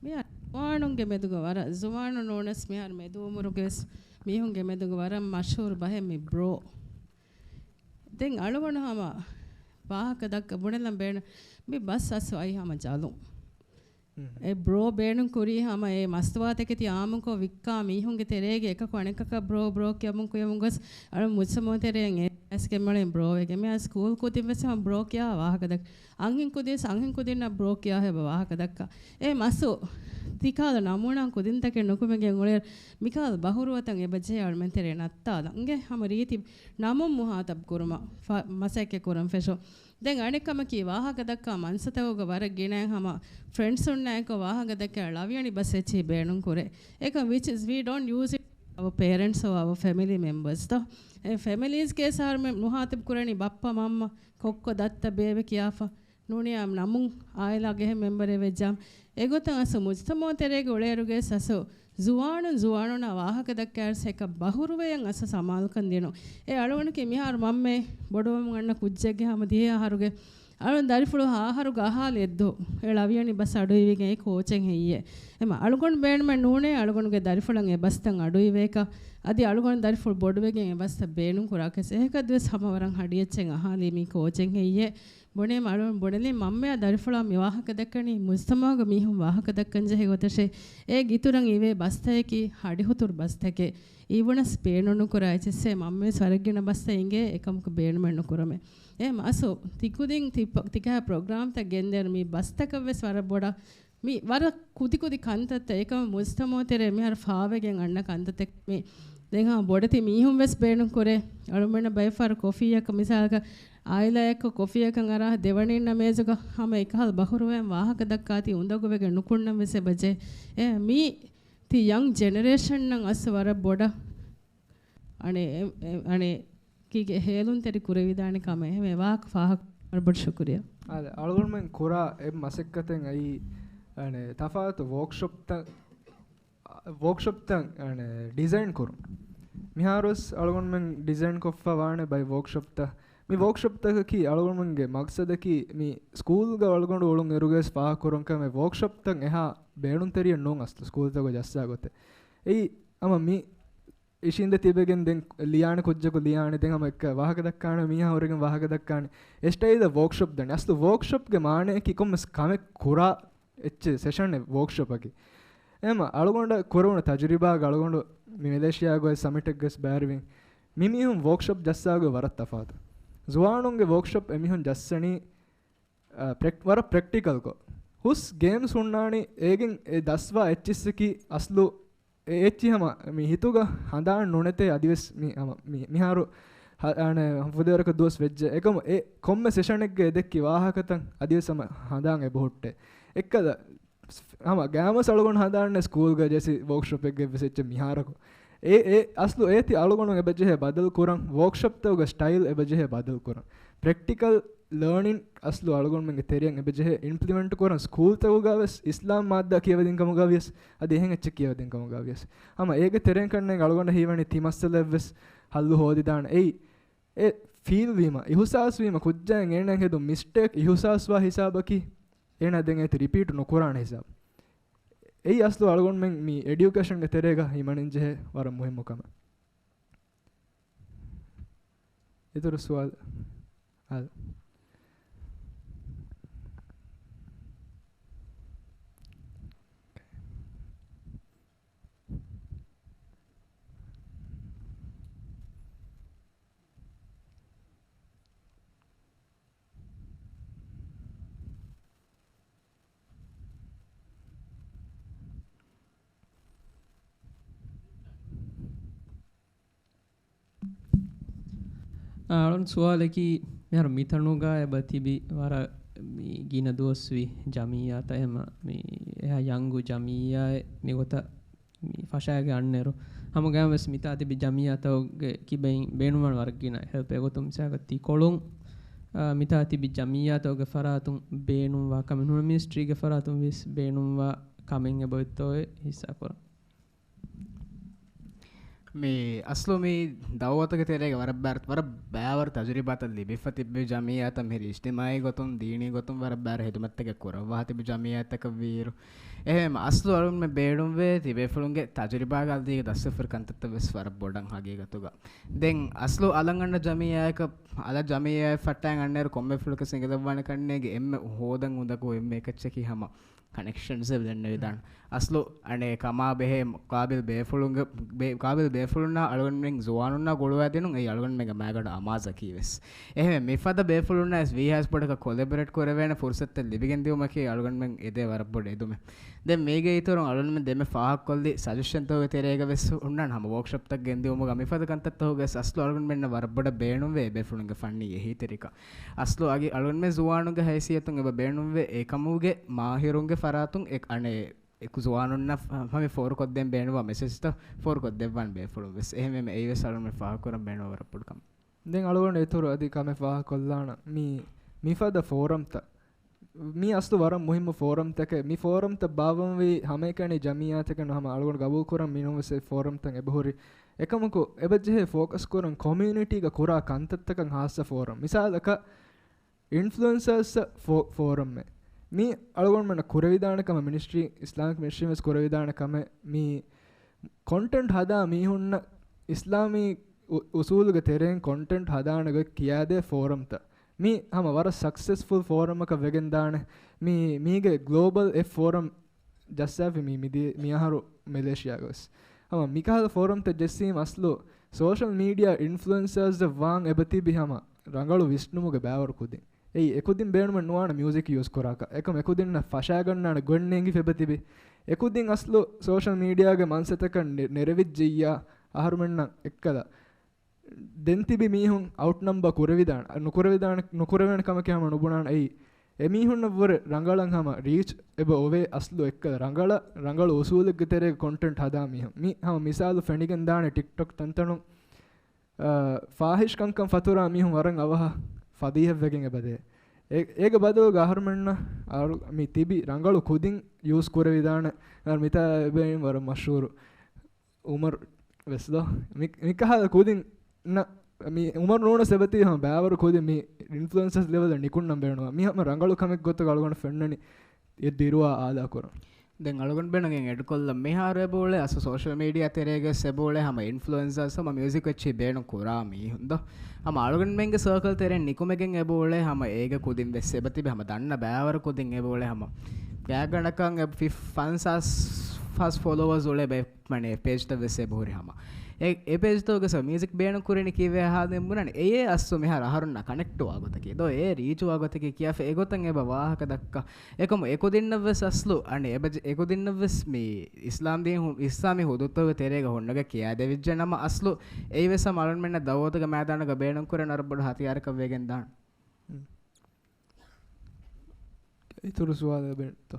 މިހާރު ޒުވާނުންގެ މެދުގަ ވަރަށް، ޒުވާނު ނޫނަސް މިހާރު މެދު އުމުރުގެ ވެސް މީހުންގެ މެދުގަ ވަރަށް މަޝްހޫރު ބަހެއް މި ބްރޯ. ދެން އަޅުގަނޑު ހަމަ ވާހަކަ ދައްކަ ބުނެލަން ބޭނު މި ބަސް އަސް އައި ހަމަ ޖަލުން. އެ ބްރޯ ބޭނުން ކުރީ ހަމަ އެ މަސްތުވާތަކެތި އާއްމުކޮށް ވިއްކާ މީހުންގެ ތެރޭގެ އެކަކު އަނެކަކަށް ބްރޯ ބްރޯ ކިޔަމުން ކުޔަމުން ގޮސް އަޅު މުޖްތަމަޢު ތެރެއިން އެ އަސްގެ މޮޅެން ބްރޯވެގެ މި އަސް ސްކޫލް ކުދިން ވެސް ހަމަ ބްރޯ ކިޔާ ވާހަކަ ދައް އަންހެން ކުދިން ވެސް އަންހެން ކުދިންނަށް ބްރޯ ކިޔާ ހެބަ ވާހަކަ ދައްކާ. އެ މަސް ތިކާލަ ނަމޫނާ ކުދިންތަކެއް ނުކުމެގެން އުޅޭ މިކާލަ ބަހުރުވަތަން އެބަ ޖެހޭ އަޅުމެން ތެރޭ ނައްތާލަން. އިނގޭ ހަމަ ރީތި ނަމުން މުހާތަބް ކުރުމަށް ފަ-، މަސައްކަތް ކުރަން ފެށުން. ދެން އަނެއް ކަމަކީ، ވާހަކަ ދައްކާ މަންސަތަކުގަ ވަރަށް ގިނައިން ހަމަ ފްރެންޑްސުންނާއެކު ވާހަކަ ދައްކާ ޅަވިޔަނި ބަސް އެއްޗެހި ބޭނުން ކުރޭ. އެކަމް which is we don't use it our parents or our family members ތޯ. އެ ފެމިލީސްގެ ސާރުމެ ނުހާތިބް ކުރަނީ ބައްޕަ މަންމަ ކޮއްކޮ ދައްތަ ބޭބެ ކިޔާފަ ނޫނިޔާ ނަމުން އާއިލާގެ އެހެން މެމްބަރެއް ވެއްޖާމަ. އެގޮތަށް އަސް މުޖްތަމަޢު ތެރޭގެ އުޅޭއިރުގެ ސަސޯ ޒުވާނުން ޒުވާނުންނާ ވާހަކަ ދައްކާއިރު އެކަ ބަހުރުވެޔަން އަސް ސަމާލުކަން ދިނުން. އެ އަޅުގަނޑަކީ މިހާރު މަންމައެއް ބޮޑުވަމުން އަންނަ ކުއްޖެއްގެ ހަމަ ދިހަ އަހަރުގެ އަޅުން ދަރިފުޅު ހަ އަހަރުގަ އަހާލި އެއްދު އެ ޅަވިޔަނި ބަސް އަޑުއިވިގެން އެ ކޯޗެއް ހެއްޔޭ؟ އެމަ އަޅުގަނޑު ބޭނުމެއް ނޫނޭ އަޅުގަނޑުގެ ދަރިފުޅަށް އެ ބަސްތައް އަޑުއިވޭކަށް. އަދި އަޅުގަނޑު ދަރިފުޅު ބޮޑުވެގެން އެ ބަސްތައް ބޭނުން ކުރާކަސް. އެހެކަދުވެސް ހަމަ ވަރަށް ހަޑިއެއްޗެއް އަހާލީ މީ ކޯޗެއް ހެއްޔޭ؟ ބުނޭ މަ އަޅުން ބުނެލި މަންމަޔާ ދަރިފުޅާ މި ވާހަކަ ދައްކަނީ މުޖްތަމަޢުގަ މީހުން ވާހަކަ ދައްކަން ޖެހޭ ގޮތަށޭ. އޭގެ އިތުރަށް އިވޭ ބަސްތަކަކީ ހަޑިހުތުރު ބަސްތަކެއް. އީވުނަސް ބޭނުން ނުކުރާ އެއްޗެއްސޭ މަންމަވެސް ވަރަށް ގިނަ ބަސްތައް އިނގޭ އެކަމަކު ބޭނުމެއް ނުކުރަމޭ. އެ މަސް ތިކުދިން ތި ޕް-، ތިކަހަ ޕްރޮގްރާމްތައް ގެންދޭން މި ބަސްތަކަށްވެސް ވަރަށް ބޮޑަށް މި ވަރަށް ކުދިކުދި ކަންތައްތައް އެކަމަ މުޖްތަމަޢު ތެރޭ މިހާރު ފާވެގެން އަންނަ ކަންތައްތައް މި. ދެން ހަމަ ބޮޑެތި މީހުން ވެސް ބޭނުން ކުރޭ. އަޅުމެންނަށް ބައެއް ފަހަރު ކޮފީއަކަށް މިސާލަކަށް އާއިލާއެއްކޮށް ކޮފީއަކަށް އަރާ ދެވަނީންނަށް މޭޒުގަ ހަމަ އެކަހަލަ ބަހުރުވައިން ވާހަކަ ދައްކާތީ އުނދަގޫވެގެން ނުކުންނަން ވެސް އެބަޖެ. އެ މީ ތި ޔަންގް ޖެނެރޭޝަންއަށް އަސް ވަރަށް ބޮޑަށް އަނެ، އެ، އެ، އަނެ ކީގެ ހޭލުންތެރި ކުރެވިދާނެ ކަމެއް. އެހެން ވާހަކަ ފާހަގަ ވަރަށް ބޮޑު ޝުކުރިއްޔާ. އާދެ، އަޅުގަނޑުމެން ކުރާ އެ މަސައްކަތެއް އައީ، އަނެ، ތަފާތު ވޯކްޝޮޕްތައް، ވޯކްޝޮޕްތައް، އަނެ، ޑިޒައިން ކުރުން. މިހާރުވެސް އަޅުގަނޑުމެން ޑިޒައިން ކޮށްފަ ވާނެ ބައެއް ވޯކްޝޮޕްތައް. މި ވޯކްޝޮޕްތަކަކީ އަޅުގަނޑުމެންގެ މަގްސަދަކީ މި ސްކޫލްގަ އަޅުގަނޑު އުޅުން އިރުގައި ފާހަގަކުރަން ކަމެއް ވޯކްޝޮޕްތައް އެހާ ބޭނުންތެރިއެއް ނޫން އަސްލު ސްކޫލްތަކުގަ ޖައްސާ ގޮތެއް. އެއީ ހަމަ މި އިށީނދެ ތިބެގެން ދެން ލިޔާނެ ކުއްޖަކު ލިޔާނެ، ދެން ހަމަ އެއްކަ ވާހަކަ ދައްކާނެ، މީހާ ހުރެގެން ވާހަކަ ދައްކާނެ. އެ ސްޓައިލަށް ވޯކްޝޮޕް ދަނީ. އަސްލު ވޯކްޝޮޕްގެ މާނައަކީ ކޮންމެސް ކަމެއް ކުރާ އެއްޗެއް ސެޝަނެއް ވޯކްޝޮޕަކީ. އެހެމަ އަޅުގަނޑަށް ކުރެވުނު ތަޖުރިބާގަ އަޅުގަނޑު މި މެލޭޝިޔާގައި ސަމިޓެއްގަސް ބައިވެރިވިން. މި މީހުން ވޯކްޝޮޕް ޖައްސާގޮތް ވަރަށް ތަފާތު. ޒުވާނުންގެ ވޯކްޝޮޕް އެމީހުން ޖައްސަނީ އަ، ޕްރެކް-، ވަރަށް ޕްރެކްޓިކަލްކޮށް. ހުސް ގޭމްސް ހުންނާނީ އޭގެން އެ ދަސްވާ އެއްޗިއްސަކީ އަސްލު އެ އެއްޗި ހަމަ މި ހިތުގަ ހަނދާން ނުނެތޭ އަދިވެސް މި ހަމަ މި-، މިހާރު ހަ-، އަނެ، ފުދޭވަރަކަށް ދުވަސް ވެއްޖެ. އެކަމު އެ ކޮންމެ ސެޝަނެއްގަ އެ ދެއްކި ވާހަކަތައް އަދިވެސް ހަމަ ހަނދާން އެބަހުއްޓޭ. އެއްކަލަ ހަމަ ގައިމުވެސް އަޅުގަނޑު ހަނދާންނޭ ސްކޫލްގަ ޖެސި ވޯކްޝޮޕެއްގަ ވެސް އެއްޗެއް މިހާރަކު. އެ، އެ އަސްލު އޭތި އަޅުގަނޑު އެބަޖެހޭ ބަދަލު ކުރަން، ވޯކްޝޮޕްތަކުގެ ސްޓައިލް އެބަޖެހޭ ބަދަލު ކުރަން. ޕްރެކްޓިކަލް ލާނިން އަސްލު އަޅުގަނޑުމެންގެ ތެރެއަށް އެބަޖެހޭ. އިމްޕްލިމެންޓް ކުރަން ސްކޫލްތަކުގަ ވެސް އިސްލާމް މާއްދާ ކިޔަވަދިން ކަމުގަ ވިޔަސް އަދި އެހެން އެއްޗެއް ކިޔަވަދިން ކަމުގަ ވިޔަސް ހަމަ އޭގެ ތެރެއިން ކަންނޭނގެ އަޅުގަނޑަށް ހީވަނީ ތި މައްސަލައެއް ވެސް ހައްލު ހޯދިދާނެ. އެއީ އެ ފީލް ވީމަ، އިހުސާސް ވީމަ، ކުއްޖާއިން އޭނާއަށް ހެދުނު މިސްޓޭކް އިހުސާސްވާ ހިސާބަކީ އޭނާ ދެން އޭތި ރިޕީޓް ނުކުރާނެ ހިސާބު. އެއީ އަސްލު އަޅުގަނޑުމެން މި އެޑިއުކޭޝަންގެ ތެރޭގަ ހިމަނަން ޖެހޭ ވަރަށް މުހިއްމު ކަމެއް. އިތުރު ސުވާލު؟ އާ. އަޅުން ސުވާލަކީ، މިހާރު މިތަނުގަ އެބަ ތިބި ވަރަށް މި ގިނަ ދުވަސްވީ ޖަމިއްޔާތައް އެހެމަ މި އެހާ ޔަންގު ޖަމިއްޔާއެއް މިގޮތަށް މި ފަށާގެ އަންނައިރު، ހަމަގައިމުވެސް މިތާ ތިބި ޖަމިއްޔާތަކުގެ ކިބައިން ބޭނުންވާނެ ވަރަށް ގިނަ ހެލްޕް. އެގޮތުން މިސާލަކަށް ތިކޮޅުން، އާ، މިތާ ތިބި ޖަމިއްޔާތަކުގެ ފަރާތުން ބޭނުންވާ ކަމެއް ނޫން، މިނިސްޓްރީގެ ފަރާތުން ވެސް ބޭނުންވާ ކަމެއް އެބައޮތްތޯއޭ ހިއްސާކުރަން. މި އަސްލު މި ދައުވަތުގެ ތެރޭގަ ވަރަށް ބާރު، ވަރަށް ބާވަރު ތަޖުރިބާތައް ލިބިފަ ތިއްބެވި ޖަމިއްޔާތައް މިހިރީ އިޖްތިމާޢީ ގޮތުން، ދީނީ ގޮތުން ވަރަށް ބާރު ހިދުމަތްތަކެއް ކުރައްވާ ތިބި ޖަމިއްޔާތަކަށް ވީއިރު، އެހެން އަސްލު އަޅުންމެ ބޭނުންވޭ ތިބޭފުޅުންގެ ތަޖުރިބާގަ އަދީގެ ދަސްވެފަރި ކަންތައްތައް ވެސް ވަރަށް ބޮޑަށް ހަގީގަތުގަ. ދެން އަސްލު އަލަށް އަންނަ ޖަމިއްޔާއަކަށް، އަލަށް ޖަމިއްޔާއެއް ފައްޓައިގެން އަންނައިރު ކޮންމެ ފުޅަކަސް އެނގިލައްވާނެ ކަންނޭނގެ އެންމެ ހޯދަން އުނދަގޫ އެންމެ އެކައްޗަކީ ހަމަ ކަނެކްޝަންސް އެބަ ދެންނެވިދާނެ. އަސްލު އަނެއް ކަމާ ބެހޭ މުޤާބިލް ބޭފުޅުންގެ، ބޭ-، މުޤާބިލް ބޭފުޅުންނާ އަޅުގަނޑުމެން ޒުވާނުންނާ ގުޅުވައިދިނުން އެއީ އަޅުގަނޑުމެންގެ މައިގަނޑު އަމާޒަކީ ވެސް. އެހެން މިފަދަ ބޭފުޅުންނާ ވެސް ވީހާވެސް ބޮޑަކަށް ކޮލެބަރޭޓް ކުރެވޭނެ ފުރުސަތެއް ލިބިގެން ދިއުމަކީ އަޅުގަނޑުމެން އެދޭ ވަރަށް ބޮޑު އެދުމެއް. ދެން މީގެ އިތުރުން އަޅުގަނޑުމެން ދެންމެ ފާހަގަކޮށްލި ސަޖެޝަންތަކުގެ ތެރޭގަ ވެސް ހުންނާނެ ހަމަ ވޯކްޝޮޕްތައް ގެންދިއުމުގަ މިފަދަ ކަންތައްތަކުގަ ވެސް އަސްލު އަޅުގަނޑުމެންނަށް ވަރަށް ބޮޑަށް ބޭނުންވޭ އެބޭފުޅުންގެ ފަންނީ އެހީތެރިކަން. އަސްލު އަގި އަޅުގަނޑުމެން ޒުވާނުންގެ ހައިސިއްޔަތުން އެބަ ބޭނުންވޭ އެކަމުގެ މާހިރުންގެ ފަރާތުން އެ އަނެއް އެކު ޒުވާނުންނަށް ފަ-، ފަހަމެ ފޯރުކޮށްދޭން ބޭނުންވާ މެސެޖްތައް ފޯރުކޮށްދެއްވާން ބޭފުޅުން ވެސް. އެހެންވީމަ އެއީ ވެސް އަޅުގަނޑުމެން ފާހަގަކުރަން ބޭނުންވާ ވަރަށް ބޮޑު ކަމެއް. ދެން އަޅުގަނޑު އިތުރު އަދި ކަމެއް ފާހަގަކޮށްލާނަން. މީ، މިފަދަ ފޯރަމްތައް، މީ އަސްލު ވަރަށް މުހިއްމު ފޯރަމްތަކެއް. މި ފޯރަމްތައް ބާއްވަންވީ ހަމައެކަނި ޖަމިއްޔާތަކެއް ނޫން. ހަމަ އަޅުގަނޑު ގަބޫލުކުރަން މިނޫންވެސް އެ ފޯރަމްތައް އެބަހުރި. އެކަމަކު އެބަޖެހޭ ފޯކަސް ކުރަން ކޮމިއުނިޓީގަ ކުރާ ކަންތައްތަކަށް ހާއްސަ ފޯރަމް. މިސާލަކަށް އިންފްލުއެންސާސް ފޯ-، ފޯރަމްއެއް. މީ އަޅުގަނޑުމެންނަށް ކުރެވިދާނެ ކަމަށް މިނިސްޓްރީ، އިސްލާމިކް މިނިސްޓްރީން ވެސް ކުރެވިދާނެ ކަމެއް. މީ ކޮންޓެންޓް ހަދާ މީހުންނަށް އިސްލާމީ އު-، އުސޫލުގެ ތެރެއިން ކޮންޓެންޓް ހަދާނެ ގޮތް ކިޔާދޭ ފޯރަމްތައް. މީ ހަމަ ވަރަށް ސަކްސެސްފުލް ފޯރަމަކަށް ވެގެންދާނެ. މީ، މީގެ ގްލޯބަލް އެއް ފޯރަމް ޖައްސާފި މި-، މިދި-، މިއަހަރު މެލޭޝިޔާގަ ވެސް. ހަމަ މިކަހަލަ ފޯރަމްތައް ޖެއްސީމަ އަސްލު ސޯޝަލް މީޑިއާ އިންފްލުއެންސާސް ވާން އެބަ ތިބި ހަމަ ރަނގަޅު ވިސްނުމުގެ ބައިވަރު ކުދިން. އެއީ އެކުދިން ބޭނުމެއް ނުވާނެ މިއުޒިކް ޔޫސް ކުރާކަށް. އެކަމް އެކުދިންނަށް ފަށާގަންނާނެ ގޮތް ނޭނގިފަ އެބަ ތިބި. އެކުދިން އަސްލު ސޯޝަލް މީޑިއާގެ މަންސަތަކަށް ނެ-، ނެރެވިއްޖެއްޔާ އަހަރުމެންނަށް އެއްކަލަ ދެން ތިބި މީހުން އައުޓް ނަމްބަ ކުރެވިދާނެ، ނުކުރެވިދާނެ، ނުކުރެވޭނެ ކަމަކީ ހަމަ ނުބުނާނެ. އެއީ އެމީހުންނަށްވުރެ ރަނގަޅަށް ހަމަ ރީޗް އެބަ އޮވޭ އަސްލު އެއްކަލަ ރަނގަޅަށް، ރަނގަޅު އުސޫލެއްގެ ތެރޭގަ ކޮންޓެންޓް ހަދާ މީހުން. މި ހަމަ މިސާލު ފެނިގެން ދާނެ ޓިކްޓޮކް ތަންތަނުން، އާ، ފާހިޝް ކަންކަން ފަތުރާ މީހުން ވަރަށް އަވަހަށް ފަދީހަތްވެގެން އެބަދޭ. އެ-، އޭގެ ބަދަލުގަ އަހަރުމެންނަށް އަޅު-، މި ތިބި ރަނގަޅު ކުދިން ޔޫސް ކުރެވިދާނެ. އަ، މިތާ އެބައިން ވަރަށް މަޝްހޫރު އުމަރު ވެސް ދޯ. މި-، މިކަހަލަ ކުދިން ނަ-، މި އުމަރު ނޫނަސް އެބަތީ ހަމަ ބައިވަރު ކުދިން މި އިންފްލުއެންސާސް ލެވެލް ނިކުންނަން ބޭނުންވާ. މި ހަމަ ރަނގަޅު ކަމެއް ގޮތަށް އަޅުގަނޑު ފެންނަނީ އެ ދިރުވާ އާލާކުރަން. ދެން އަޅުގަނޑު ބޭނުން އެޑް ކޮށްލަން މިހާރު އެބައުޅޭ އަސް ސޯޝަލް މީޑިއާ ތެރޭގަ އެބައުޅޭ ހަމަ އިންފްލުއެންސާސް ހަމަ މިއުޒިކް އެއްޗި ބޭނުން ކުރާ މީހުން ދޯ. ހަމަ އަޅުގަނޑުމެންގެ ސަރކަލް ތެރެއިން ނިކުމެގެން އެބައުޅޭ ހަމަ އޭގެ ކުދިން ވެސް އެބަތިބި ހަމަ ދަންނަ ބައިވަރު ކުދިން އެބައުޅޭ ހަމަ ގާތްގަނޑަކަށް އެ ފި-، ފަންސާސް ފަސް ފޮލޯވަރސް އުޅޭ ބައެއް މަނެ ޕޭޖްތައް ވެސް އެބަހުރި ހަމަ. އެ، އެ ޕޭޖްތަކުގަ ސަ މިއުޒިކް ބޭނުން ކުރެނީ ކީއްވެ ހާލެއް ބުނަނީ. އެއޭ އަސްލު މިހާރު އަހަރުންނާ ކަނެކްޓްވާ ގޮތަކީ ދޯ، އެ ރީޗުވާ ގޮތަކީ ކިޔާފަ އެގޮތަށް އެބަ ވާހަކަ ދައްކާ. އެކަމު އެކުދިންނަށް ވެސް އަސްލު، އަނެ އެބަ-، އެކުދިންނަށް ވެސް މި އިސްލާމް ދީން ހު-، އިސްލާމީ ހުދޫދުތަކުގެ ތެރޭގަ ހުންނަގަ ކިޔާދެވިއްޖެ ނަމަ އަސްލު އެއީ ވެސް ހަމަ އަޅުންމެންނަށް ދައުވަތުގެ މައިދާނުގަ ބޭނުން ކުރެވޭނެ ވަރަށް ބޮޑު ހަތިޔާރަކަށް ވެގެން ދާނެ. އިތުރު ސުވާލެއް ބެންތޯ؟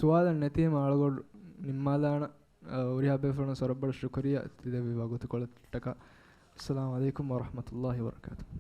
ސުވާލެއް ނެތީމަ އަޅުގަނޑު ނިންމާލާނަން. އަ، ހުރިހާ ބޭފުޅުން ވަރަށް ބޮޑަށް ޝުކުރިއްޔާ ތިދެއްވި ވަގުތުކޮޅަށްޓަކާ. އައްސަލާމު ޢަލައިކުމް ވަރަޙްމަތުﷲި ވަބަރަކާތުހު.